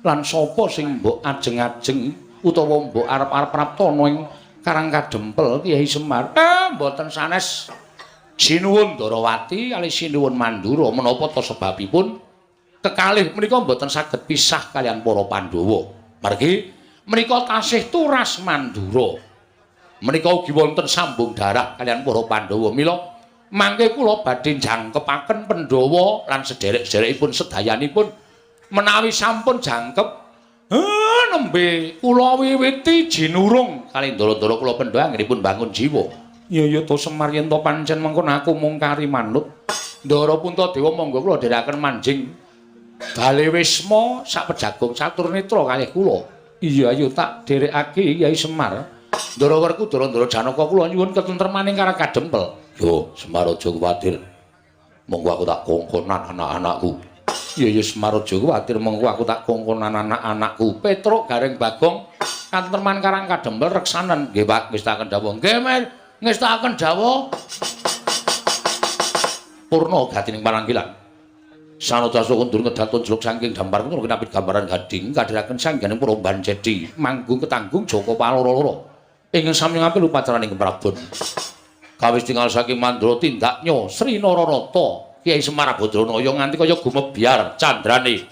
lan sapa sing mbok ajeng-ajeng utawa mbok arep-arep praptana ing Karang Kadempel Kyai Semar? Mboten sanes. Sinuwun Ndarawati kalih Sinuwun Mandura menapa ta sebabipun kekalih menika mboten saged pisah kaliyan para Pandhawa. Margi menika tasih turas Mandura. Menika ugi wonten sambung darah kaliyan para Pandhawa. Mila mangke kula badhe jangkepaken Pandhawa lan sederek-sederekipun sedayanipun menawi sampun jangkep nembe kula wiwiti jinurung kalih ndara-ndara kula Pandhawa anggenipun bangun jiwa. Ya ya to Semar yen to pancen mengkono aku mung kari manut. Ndara Puntadewa monggo kula dherekaken manjing bale wisma sak pejagung catur netra kalih kula. Iya ayo tak dherekake Kyai Semar. Ndara Werkudara Ndara Janaka kula nyuwun ketentremaning Karang Kadempel. Yo Semar aja kuwatir. Monggo aku tak kongkonan anak-anakku. Iya ya Semar aja kuwatir monggo aku tak kongkonan anak-anakku. Petruk Gareng Bagong katentreman Karang Kadempel reksanen. Nggih Pak, ngestaken dawuh. Nggih Mer, ngestaken dawuh. Purna gatining pananggilan. Sanadasa kundur ngedaton jeluk saking dampar kundur kinapit gambaran gading kadhiraken sangganing para banjedi manggung ketanggung Joko Paloro-loro ingkang sami ngampil upacaraning Prabon. Kawis tinggal saking Mandra tindaknya Sri Nararata Kyai Semar Badranaya nganti kaya gumebyar candrane.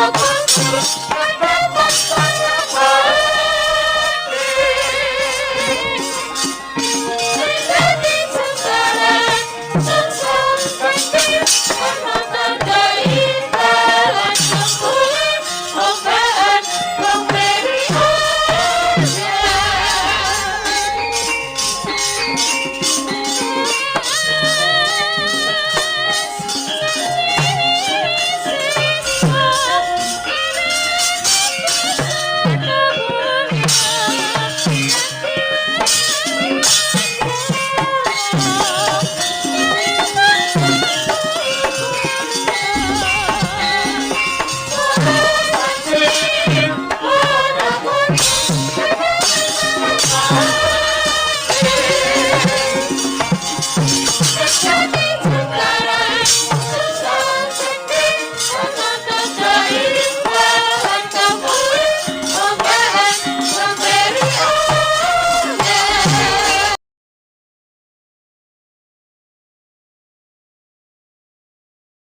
Thank you.